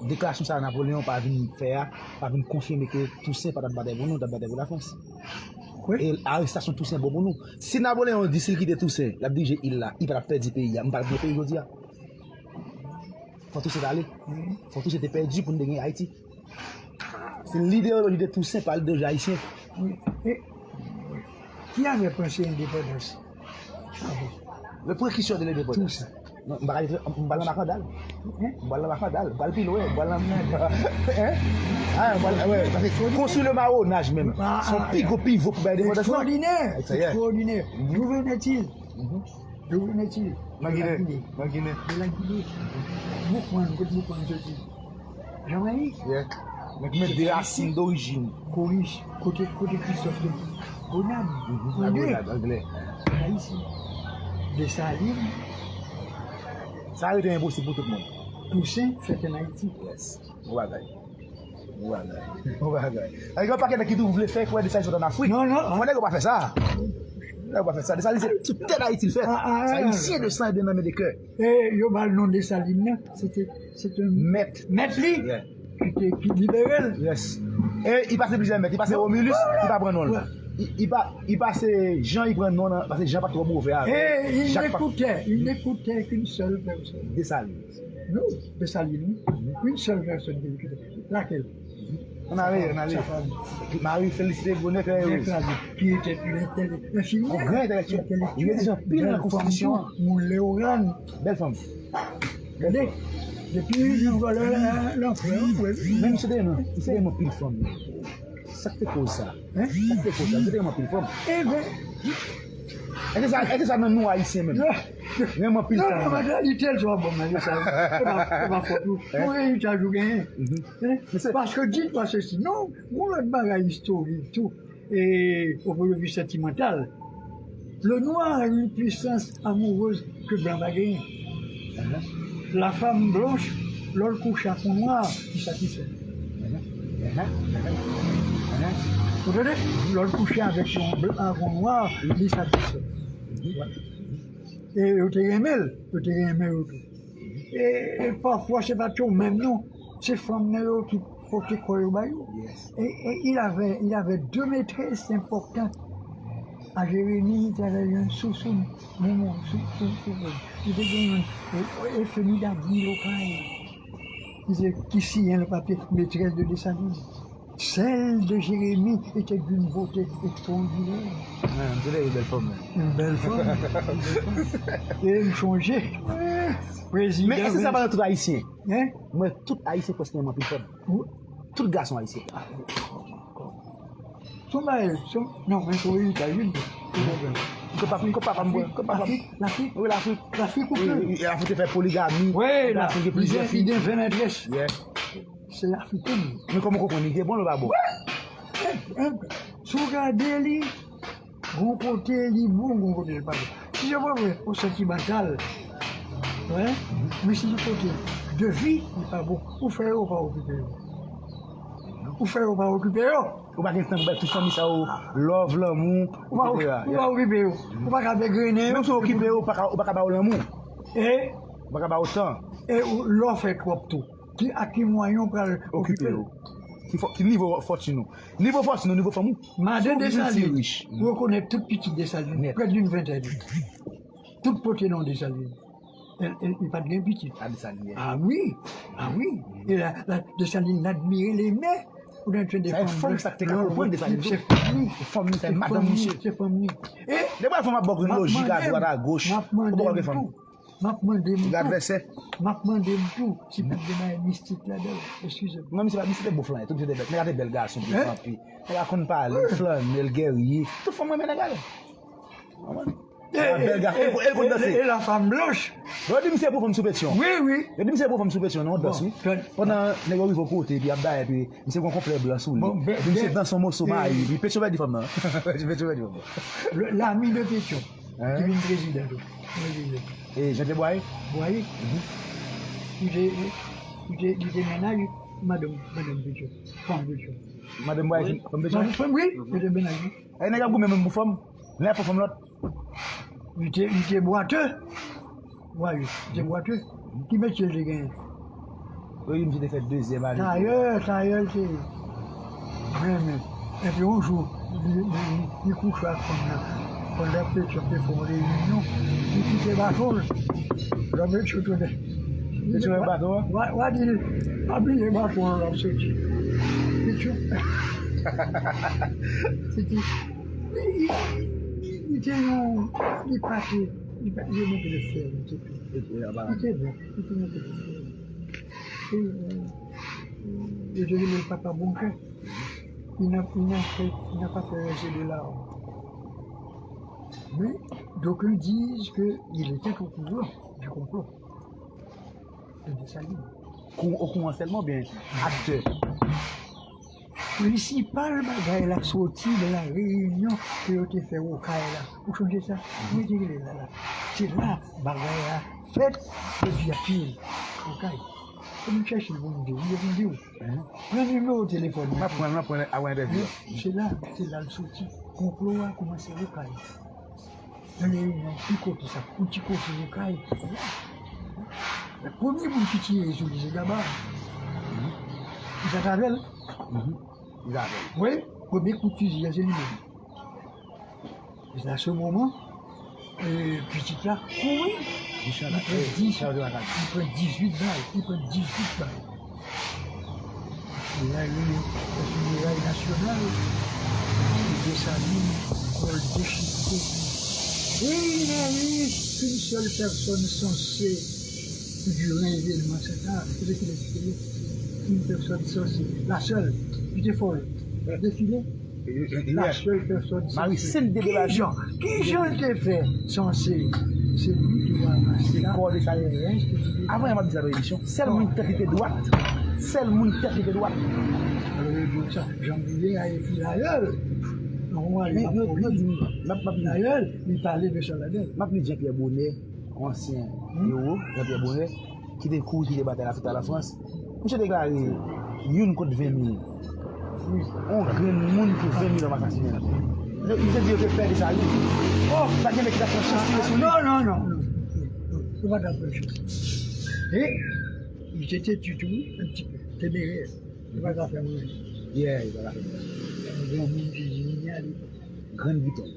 deklarasyon sa a Napoléon pa vin fè a, pa vin konfime ke Toussaint pa t ap batay pou nou, li t ap batay pou Lafrans? Wi. E arestasyon Toussaint bon pou nou. Si Napoléon di si l kite Toussaint, l ap dirije il la, li pa t ap pèdi peyi a, m pa t ap gen peyi jodi a. Fò Toussaint t ale. Fò Toussaint te pèdi pou n te gen Ayiti. Se lidewoloji de Toussaint, pa lidewoloji ayisyen. Wi. E, ki avè panse endepandans? Le précurseur de l'indépendance. Toussaint. Non, m pa ka di, m pral nan Makandal. Hein? M pral nan Makandal, m pral pi lwen, m pral nan, hein? Ah, m pral, wè, paske konstwi le Mawonaj menm. Ah, se yon pi gwo pivo pou bay endepandans lan. Extraordinaire, extraordinaire. D'où venait-il? D'où venait-il? Nan Ginen, nan Ginen. De la Guinée. Boukman, kote Boukman soti? Jamayik. Yeah. Donk, men de rasin dorijin. Koris, kote, kote Christophe te? Grenad. Mhm, Anglè. Grenad, Anglè. Ayisyen. Desalin. Sa rete enposib pou tout moun. Toussaint fèt an Ayiti. Yes. Bon bagay. Bon bagay. Bon bagay. Gen yon pakèt nèg ki tou vle fè kwè de sa yo sot ann Afrik. Non, non. Fò nèg yo pa fè sa. Nèg yo pa fè sa. Desalin se sou tè Dayiti l fèt. Ah, ah, ah. Se ayisyen de san e de nanm e de kè. E yo ba l non Desalin nan. Se te, se te mèt, mèt li. Yeah. Ki te, ki libere l. Yes. E li pase plizyè mèt. Li pase Romulus, li pa pran non l. Li, li pa, li pase Jan, li pran non l, paske Jan pa t twò move avè l. Et il n'écoutait, il n'écoutait qu'une seule personne. Desalin. Non, Desalin, wi. Une seule personne ki te kite. Laquelle? Ann ale, ann ale. Marie Félicité Bonnet, qui était une intellectuelle, infirmière, yon gran entèlektyèl. Li redi anpil nan konstitisyon an. Moun Leoran. Bèl fanm. Gade. Epi, yon valè lanfè, wi. Men misye te renmen, misye te renmen anpil fanm. Sa k te koz sa? Sa k te koz sa? Misye te renmen anpil fanm. Eben, Èske sa, èske sa nan nou Ayisyen menm? Renmen anpil fanm. Non, non, mantalite l twò bon, men sa, se pa, se pa fòt ou. Yon eritaj ou genyen. Paske di pa sesi. Non, yon lòt bagay istorik tou. E, o pwen de vi santimantal, le noir a une puissance amoureuse que blanc pa genyen. La femme blanche, lè l kouche ak yon nwa, li satisfè. Ou tande? Lè l kouche avèk yon blan, ak yon nwa, li satisfè. E yo te renmen l, yo te renmen yo tou. E, e pafwa, se pa tou menm non. Se fanm nan yo ki pote kò yo ba yo. E, e il avait, il avait deux maîtresses importantes. À Jérémie, il avait une Sousoune, Moumou, Sou, Sou, Sou, li te gen yon, e, e Femi Dadi Okay. Ki se, ki siyen le papye, maîtresse de Dessalines. Celle de Jérémie était d'une beauté extraordinaire. Ah, m te leve bèl fanm nan. Une belle femme. E m sonje, prezidan. Men èske sa pa nan tout Ayisyen? Hein? Mwen, tout Ayisyen prèske renmen anpil fanm. Tout gason ayisyen. Son bagay, son, non, men son eritaj, wi. Kot papa, kot papa m, kot papa m. Lafrik, Lafrik. Wi, Lafrik. Lafrik ou pli. Wi, Lafrik te fè poligami. Wi, Lafrik gen plizyè fi. Li gen ven mètres. Se Lafriken. Men kòman w konprann li te bon, li pa bon? Si w gade li, gon kote li bon, gon kote li pa bon. Si se pa vre, o santimantal, wi, men si se kote de vi, li pa bon. Ou fè yo, ou pa okipe yo. Ou fè yo, ou pa okipe yo. Ou pa gen tan pou bay tout fanmi sa yo love, lanmou, etsetera. Ou pa okipe yo. Ou pa ka bègrennen yo. Menm si w okipe yo, ou pa ka, ou pa ka ba yo lanmou. E? Ou pa ka ba yo tan. E lè w fè twòp tou. Ki, ak ki mwayen w pral okipe yo? Ki fò, ki nivo fòtin ou? Nivo fòtin ou, nivo fanm ou? Madan Desalin rekonèt tout pitit Desalin, près d'une vingtaine. Tout pote non Desalin. E, e, li pa t gen pitit. A Desalin, wi. Ah wi, ah wi. E la, la, Desalin admire les mères. Ou nan tande fanm blanch. Sa e fanm sa k te ka konprann Desalin tou. Se fanm li. Se fanm li, se madanm misye. Se fanm li. E depi fanm ap ba w lojik a dwat a goch, ou poko gen fanm. M ap mande m tou. M ap mande m tou. Gad vèsè. M ap mande m tou si pa t gen bagay mistik ladan l. Eskize m. Non, misye pa, misye te bon flannè tou, misye te bèl. Nèg la te bèl gason, byen kanpe. Nèg la konn pale, flannè, l gèrye. Tout fanm renmen nèg la. Konprann? E, e, bèl gason. E, e, e, e la femme blanche. Yo di misye pran fanm sou Petyon. Wi, wi. Yo di misye pran fanm sou Petyon nan yon dans, wi. Pandan nèg yo rive yon kote, epi y ap bay, epi misye gen yon konplè blan sou li. Epi misye danse yon moso mayi, epi Petyon pèdi fanm nan. Petyon pèdi fanm nan. L'ami de Petyon, ki vin prezidan tou. Prezidan. E Jean Pierre Boyer? Boyer. Li te, li te, li te mennaj madanm, madanm Petyon. Fanm Petyon. Madanm Boyer, fanm Petyon? Wi, li te mennaj li. E nèg ap goumen menm pou fanm. Lè pou fanm lòt. Li te, li te bwatè. Wi, li te bwatè. Ki metye l te genyen? Wi, misye te fè dezyèm ane. Tayè, tayè l te ye. Men, men. Epi yon jou, li, li, li, li kouche ak fanm nan. Pandan Petyon te fè yon reyinyon, li kite bato l. Lè Petyon tounen. Petyon wè bato a? W a, w a di, pa bliye bato a, l ap soti. Petyon. Petyon. Li, li, li, li te yon, li pa te, li pa te gen anpil fè, li te, li te bon, li te gen anpil fè. E, e, yo te rele l papa bon kè. Il n'a, il n'a fait, il n'a pas fait rêver de larmes. Mais d'aucuns disent que il était au courant du complot de Dessalines. Kou-, okouran sèlman oubyen aktè? Prensipal bagay la soti de la reyinyon ke yo te fè Okay la. Ou sonje sa? Mwen te rele la la. Se la bagay la fèt, yo di y ap touye l. Okay. Fò nou chèche l pou nou di w. Li reponn di w. Pran nimewo telefòn mwen. M ap pran l, m ap pran l avan entèvyou a. Se la, se la l soti. Konplo a koumanse Okay. Nan reyinyon, ti kote sa, yon ti kote Okay. Premye moun ki tire sou li, se Gaba. Li t avè l. Li t avè l. Wi, premye kout fizi a, se li menm. E se a se moman, e, pitit la kouri. Li pran dis, li pran dizuit bal, li pran dizuit bal. Li ale nan fineray nasyonal, e Desalin, kò l dechire. Et il n'y a eu qu'une seule personne censée Durant événement sa, se te ki te une personne censée, la seule, ki te fè l defile, la seule personne censée. Marie Sainte de Bellevue. Kijan, kijan l te fè sanse? Se li ki va ranse la. Kò de sa. Avan, m ap di sa nan emisyon, sèl moun tèt li te dwat, sèl moun tèt li te dwat. Alò, yo di sa, Jean Brillier a écrit d'ailleurs. Non, m ap di, m ap, m ap di, dayè, li pale de sa ladan. M ap li Jean Pierre Bonnet, ansyen ewo, Jean Pierre Bonnet, ki te kouri kite batay la, fè la Frans. Misye deklare youn kont ven mil. Wi. On grenn moun pou ven mil lòm asasinen l. Misye di yo te pè de sa youn. Oh, pa gen nèg ki ta pran chans tire sou li. Non, non, non, non. Yo pa ta pran chans. E li te teti tou, un petit peu, temeraire. Yo pa ta fè manje. Yeah, yo pa ta fè manje. Granmoun ki di, li ale. Grann Giton.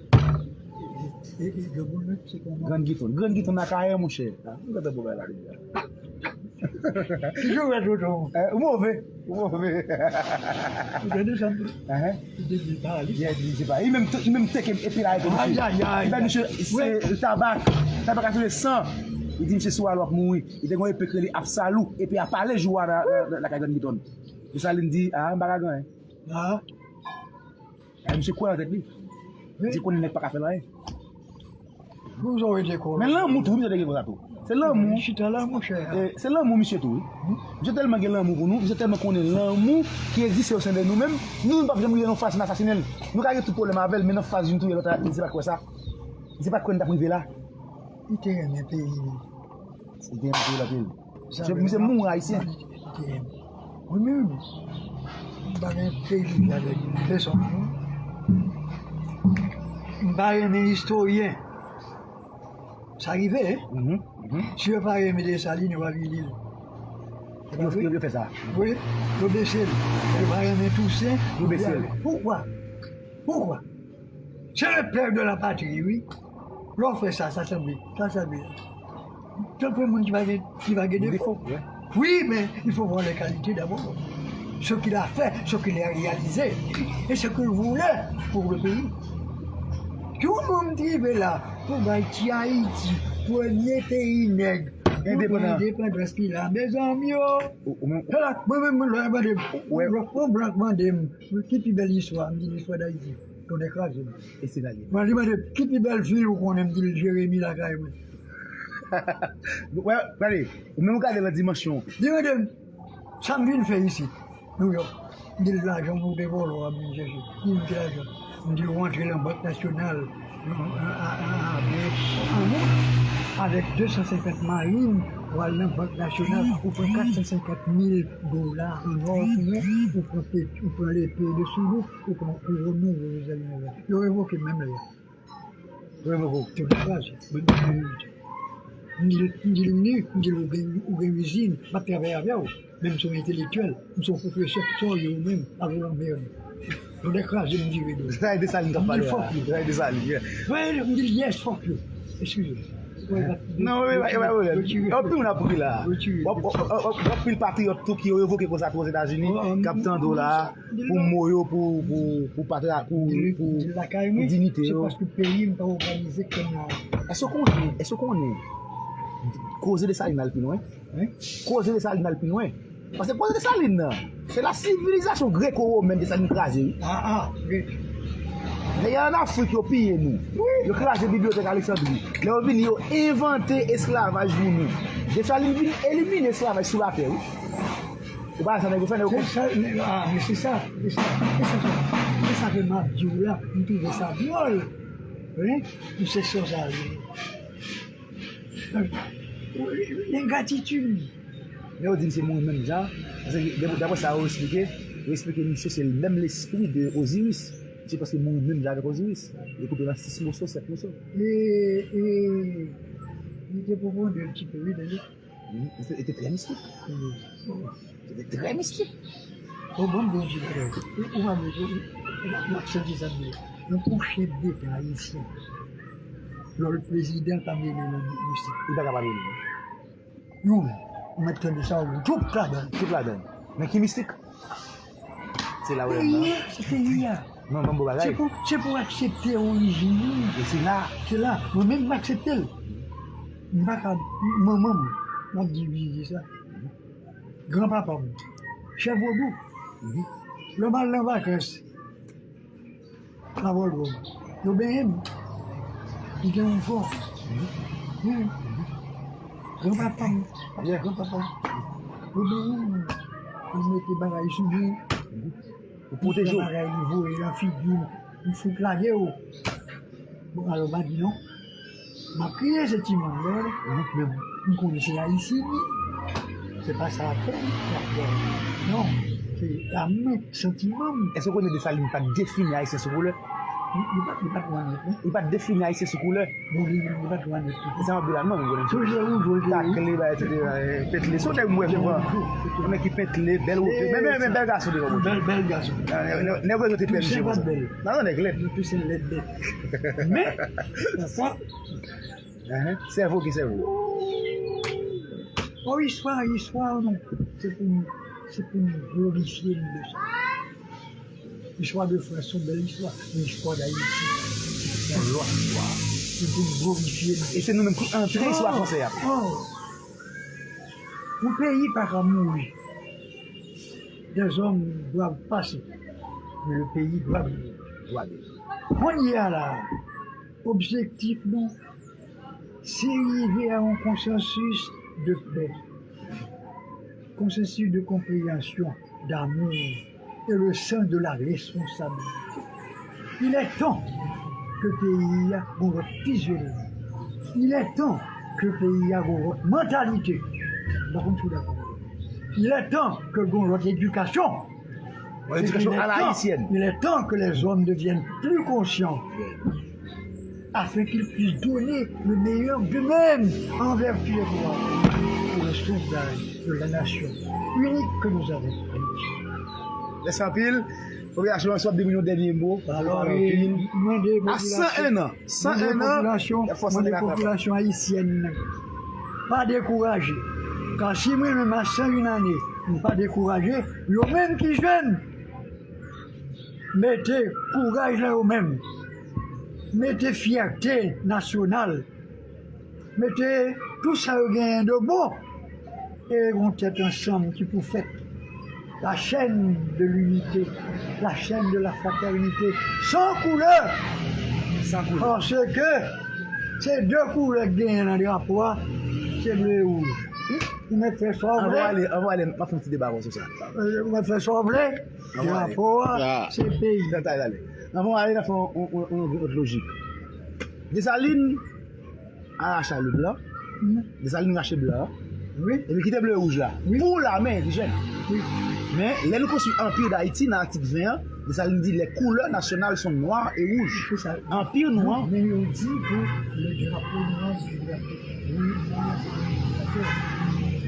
E, e, granmoun nan, se kòman? Grann Giton. Grann Giton nan Akayè, monchè. Ah, nou gade bagay la, deja. Kijan w wè, Toto? Eh, ou move. Ou move. Ou tande sa m di? Li te di l pa ale. Yeah, li di pa. Li menm, li menm teke epi l arete, mesye. Ay, ay, ay. Li bay misye, se tabak. Tabak a touye san. Li di misye, si w ale, w ap mouri. Li te gen yon epe ki rele Apsalou. Epe a pale jou a nan, nan, nan, lakay Grann Giton. Desalin di, ah, m pa ka gen anyen. Ah. Ay, misye kwè nan tèt li. Wi. Li konnen nèg pa ka fè l anyen. Pou sa w rete kò. Men lanmou tou, misye te gen konsa tou. Se lanmou. Chita la, monchè. Eh, se lanmou misye tou, wi. Misye tèlman gen lanmou pou nou, misye tèlman konnen lanmou ki egziste o sen de nou menm, nou, nou p ap janm rive nan faz nou asasinen l. Nou ka gen tout pwoblèm avè l, men nan faz youn touye lòt la, misye pa t kwè sa. Misye pa t kwè n t ap rive la. Li te renmen peyi li. Li te renmen peyi l anpil. Misye, misye mouri ayisyen. Mwen menm, m pa gen peyi avèk pèsonn, non. M pa renmen istoryen. Sa rive, hein? Si yo pa renmen Desalin, yo pa vin li. Yo, yo, yo fè sa. Wi, yo bese l. Yo pa renmen Tousen. Yo bese l. Poukwa? Poukwa? C'est le père de la patrie, wi. Lè w fè sa, sa sanble, sa sanble. Tankou moun ki pa gen, ki pa gen defo. Defo, wi. Oui, mais il faut voir les qualités d'abord. Ce qu'il a fait, ce qu'il a réalisé, et ce qu'il voulait pour le pays. Tout moun ki rive la pou bay ti Ayiti, premye peyi nèg, pou pran endepandans li la, mezanmi o. Se la, mwen menm, lè yo mande m, yon blan k mande m, ki pi bèl istwa, m di listwa Dayiti. Tonnè kraze m. E se la li ye. Mwen li mande, ki pi bèl fi ou konnen, m di l Jeremi lakay mwen. Wè, gade, ou menm ou gade nan dimansyon. Li mande m, sa m vin fè isit, Nouyòk. M di l lajan pou te vòlò a vin chèche. Li di m ki lajan. M di l ou antre nan Bank Nasyonal, avèk de san senkant marin, ou al nan Bank Nasyonal, ou pran kat san senkant mil dola an nò pou mwen, ou pran pet, ou pran lepe de sou nou, ou pran kouwòn nou, yo revoke m menm lè a. Revoke w. Te kraze. M di l, m di l ni, m di l ou gen, ou gen izin, m ap travay avè w. Men m se yon entelektyèl, m se yon pwofesè, sa w ye ou menm, avè w lanmèd. Tonnè kraze m vire do. Sa e Desalin k ap pale la. Sa e Desalin, yeah. Mwen, m di l, yes, fuck you. Eskize. Non, wi, wi, wi, wi. Anpil moun ap ri la. Anpil patriyòt tou ki yo revoke konsa tou Ozetazini, k ap tande w la. Pou mo yo, pou, pou, pou patra, pou, pou, pou diyite yo. Se paske peyi m pa òganize kòm la. Èske w konnen, èske w konnen koze Desalin al pi lwen? Koze Desalin al pi lwen. Paske koze Desalin nan, se la sivilizasyon greko-womèn Desalin kraze, wi. Nèg ann Afrik, yo piye nou. Yo kraze bibliyotèk Aleksandri. Lè yo vini, yo envante esklavaj pou nou. Desalin vin elimine esklavaj sou latè, wi. Ou pa wè sa nèg yo fè, nèg yo konn. Se sa, men, ah, men se sa, se sa, se sa, se sa ke m ap di w la, m twouve sa dwòl. Wi, m se sòsarye. Donk, engratitid. Lè yo di m se moun menm jan, paske daprè sa yo esplike, yo esplike misye se menm lespri de Oziris. Se paske moun menm jan avèk Oziris. Yo koupe l an sis moso, sèt moso. E, e, li te pwofondè un petit peu, wi, tande. Li te, li te trè mistik. Li te trè mistik. Bon, bon, bon, di bagay. Ou, ou pa bezwen, ou, m ap santi sa byen. Yon chèf deta ayisyen, lè l prezidan, pa mele nan mistik. Li pa ka pa mele. Youn, ou mèt tande sa, ou tout ladan. Tout ladan. Men ki mistik? Se la ou wè m nan. Peyi a, se peyi a. Non, ban m bon bagay. Se pou, se pou aksepte orijin ou. E se la. Se la. Mwen menm, m aksepte l. M pa ka, manman m, M ap di vye sa. Granpapa m, chèf vodou, lè m al nan vakans, Laboldwòm, yo benyen m. Li gen yon fò. Wi. Granpapa m, granpapa m, yo benyen m. Yo mete bagay sou mwen. Pou pwoteje w. Bagay li voye nan figi m, m fout lage w. Bon, alò, m pa di non. M ap kriye, se ti manm, men m konnen se Ayisyen li ye. Se pa sa ap fè li, sa ap fè. Non, se dam mwen, santiman m. Èske w konnen Desalin pa t defini Ayisyen sou koulè? Li, li pa, li pa t wè nèt, non. Li pa t defini Ayisyen sou koulè. Bon, li, li pa t wè nèt. Se sa m ap di la, non, men konnen. Sou je wouj, wouj, ta kle, ba, etsetera, eh, pentle. Se yon nèg m wè souvan. Yon nèg ki pentle, bèl wotè. Men, men, men, bèl gason devan bòt. Bèl, bèl gason. Nèg, nèg, nèg yo te pè misye konsa. Toussaint pa t bèl. Non, non, nèg lèd. Toussaint lèd, lèd. Men, sa, Ahan. Sèvo ki sèvo. Oh, istwa, istwa, non. Se pou nou, se pou nou glorifye nou de sa. Istwa de Frans, se yon bèl istwa. Men istwa Dayiti, se yon lòt istwa. Se pou nou glorifye nou. E se nou menm ki antre istwa fransè a. Oh. Yon peyi pa ka mouri. Des hommes doivent passer, mais le pays doit vivre. Kounye a la, objektif nou, se rive a yon konsansis de pè, konsansis de konpreyansyon, damou e le sans de la responsabilité. Il est temps ke peyi a gon lòt fizyonomi. Il est temps ke peyi a gon lòt mantalite. M pa konn si w dakò. Il est temps ke gon lòt edikasyon. Yon edikasyon a la ayisyèn. Il est temps que les hommes deviennent plus conscients afin qu'ils puissent donner le meilleur d'eux-mêmes en vertu des lois pour le sauvetage de la nation unique que nous avons. Mèsi anpil. Popilasyon an, si w ap di moun yon dènye mo. Alò, e, mande popilasyon, a san en an, san en an, y ap fòse nèg la travay. Popilasyon ayisyèn nan, pa dekouraje. Ka si mwen menm a san en ane, m pa dekouraje, yo menm ki jèn, mete kouraj nan yo menm. Mete fyète nasyonal. Mete tout sa yo genyen de bon. E yon tèt ansanm ki pou fèt. La chaîne de l'unité, la chaîne de la fraternité, sans couleur. Sans couleur. Paske se de koulè k genyen nan drapo a, se ble e wouj. Ou mèt fè sa w vle. Anvan ale, anvan ale, m ap fè yon ti deba avè w sou sa. Ou mèt fè sa w vle. Anvan ale. Drapo a, se peyi. Anvan ale. Anvan ale, n ap fè yon, yon, yon, yon lojik. Desalin, a rache le blan. Desalin rache blan an. Wi. Epi kite ble e wouj la. Wi. Pou lame endijèn. Wi. Men, lè nou konstwi Anpi Dayiti nan atik ven an, Desalin di, les couleurs nationales sont noires et rouges. Anpi nou an. Men yo di ke le drapo nwa se drapo.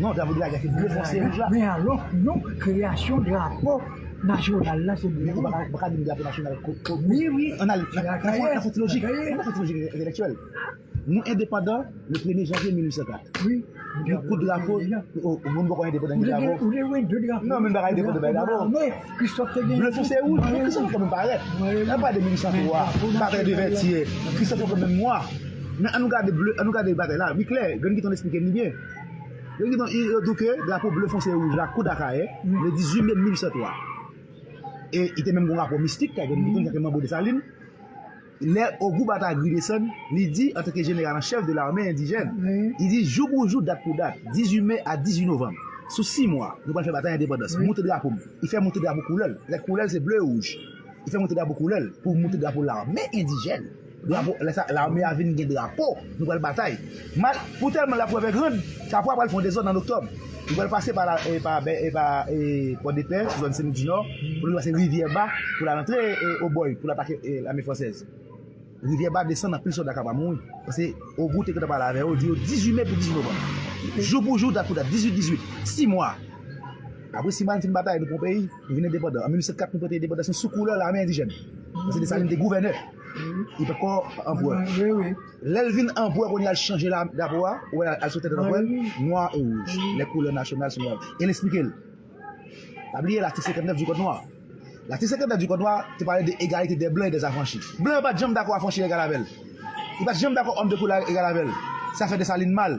Non, drapo de lagè se ble fonse wouj la. Men alò, non, kreyasyon drapo nasyonal la se ble wouj. Ou pa ka di m drapo nasyonal. Wi, wi. Ann al nan fòt lojik. Nan fòt lojik entèlektyèl. Nou endepandan le premye janvye mil uit san kat. Wi. Yon kout drapo, o, o, moun poko endepandan gen drapo. Ou te wè de drapo. Non, moun pa ka endepandan bay drapo. Men Kristòf te gen. Ble fonse wouj, men Kristòf te kanmenm parèt. Nan pa de mil uit san twa, batay de Vètyè, Kristòf te kanmenm nwa. Men ann nou gade ble, ann nou gade batay la, li klè, Grann Giton esplike n li byen. Grann Giton, yo di w ke drapo ble fonse wouj la koud Akayè, le dizuit me mil uit san twa. E li te menm gen yon rapò mistik, Grann Giton, ki te manbo Desalin. Lè Ogou Batagri desann, li di, antanke jeneral an chèf de lame endijèn, li di, jou pou jou, dat pou dat, dizuit me a dizuit novanm, sou sis mwa, nou pral fè batay endepandans. Moute drapo m. Li fè moute drapo koulè l. Lè koulè l se ble e wouj. Li fè moute drapo koulè l pou moute drapo lame endijèn. Drapo, lè sa, lame a vin gen drapo. Nou pral batay. Mal, pou tèlman laprè vè grann, Kapwa pral fè yon dezòd an oktòb. Li pral pase pa la, e, pa, e, pa, e, Pòdepè, sou zòn Senlwi Dinò, pou li pase Rivyè Ba, pou l al antre, e, Obòy, pou l atake, e, lame fransèz. Rivyè Ba desann, anpil sòlda Kapwa mouri. Paske Ogou te gentan pale avè yo, di yo dizuit me pou dizuit novanm. Jou pou jou, dat pou dat, dizuit dizuit, sis mwa. Apre sis mwa, n fin batay, nou pran peyi, nou vin endepandan. An mil uit san kat, nou pran endepandans nou sou koulè lame endijèn. Paske Desalin te gouvènè. Li poko anperè. Wi, wi. Lè l vin anperè, kounye a l chanje la, drapo a, ou wè, al sou tèt drapo a, nwa e wouj. Les couleurs nationales sont noires. E l esplike l. Pa bliye, latik senkantnèf di kòd nwa. Latik senkantnèf di kòd nwa te pale de égalité des blancs et des affranchis. Blan yo pa t janm dakò afranchi egal avè l. Li pa t janm dakò homme de couleur egal avè l. Sa fè Desalin mal.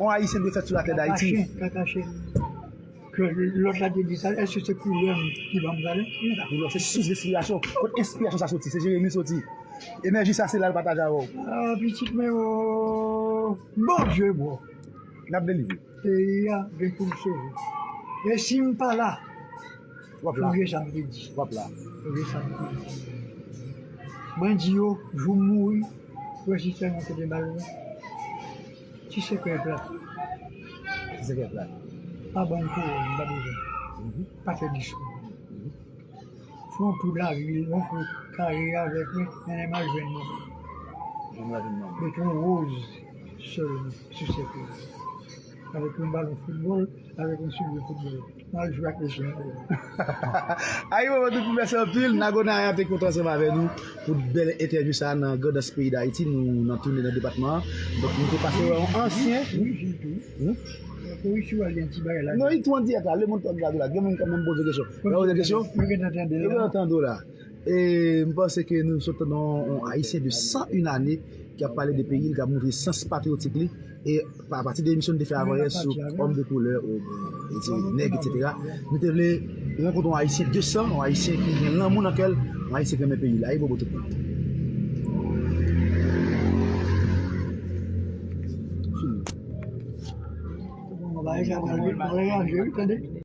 yon Ayisyen dwe fèt sou latè Dayiti. Kakachen, kakachen. Ke lòt la te di sa, èske se koulè m ki ban m sa la? Koulè se sous de enspirasyon. Kot enspirasyon sa soti? Se Jeremi soti. Enèji sa se la l pataje avè w. Ah, pitit mwen, oh, Bondye bon. N ap delivre. Peyi a gen pou l sove. E si m pa la, w ap la. Sonje sa m te di. W ap la. Sonje sa m te di. Mwen di yo, jou m mouri, w wè si sèlman kote m al wè. Ti sekrè plat. Ti sekrè plat. Pa ban m kouwòn, m pa bezwen. Mhm. Pa fè diskou. Mhm. Fè yon tou lavil, yon tou kare avèk mwen, men lè m al jwenn mwen. Jwenn m al jwenn mwen. Mete yon woz sèlman sou sèkèy. Avèk yon balon foutbòl, avèk yon soulye foutbòl. M al jwe ak mesye an deyò. Ayibobo Doudou, mèsi anpil. Nago Naya te kontan ansanm avè nou pou bèl entèvyou sa a nan Grandans peyi Dayiti. Nou nan tounen nan depatman an. Donk, nou te pase wè yon ansyen. Wi, wi, wi. Hmm? Wi, si w al gen ti bagay la. Non, li tou an dirèk la. Le moun t ap gade w la. Gen moun k ap menm poze kesyon. Yo poze kesyon? Yo gentan tande l la. Yo gentan tande w la. E m panse ke nou sot nan yon, yon Ayisyen de san en ane ki ap pale de peyi l, k ap montre sans patriyotik li. E pa, apati de emisyon nou te fè avan yè sou òm de koulè, ou, e, nèg, etsetera, nou te vle rankontre yon Ayisyen de san, yon Ayisyen ki gen lanmou nan kè l, yon Ayisyen ki renmen peyi l. Ayibobo tout moun. Fini. Bon, bagay sa pral vit, pral raje, wi, tande.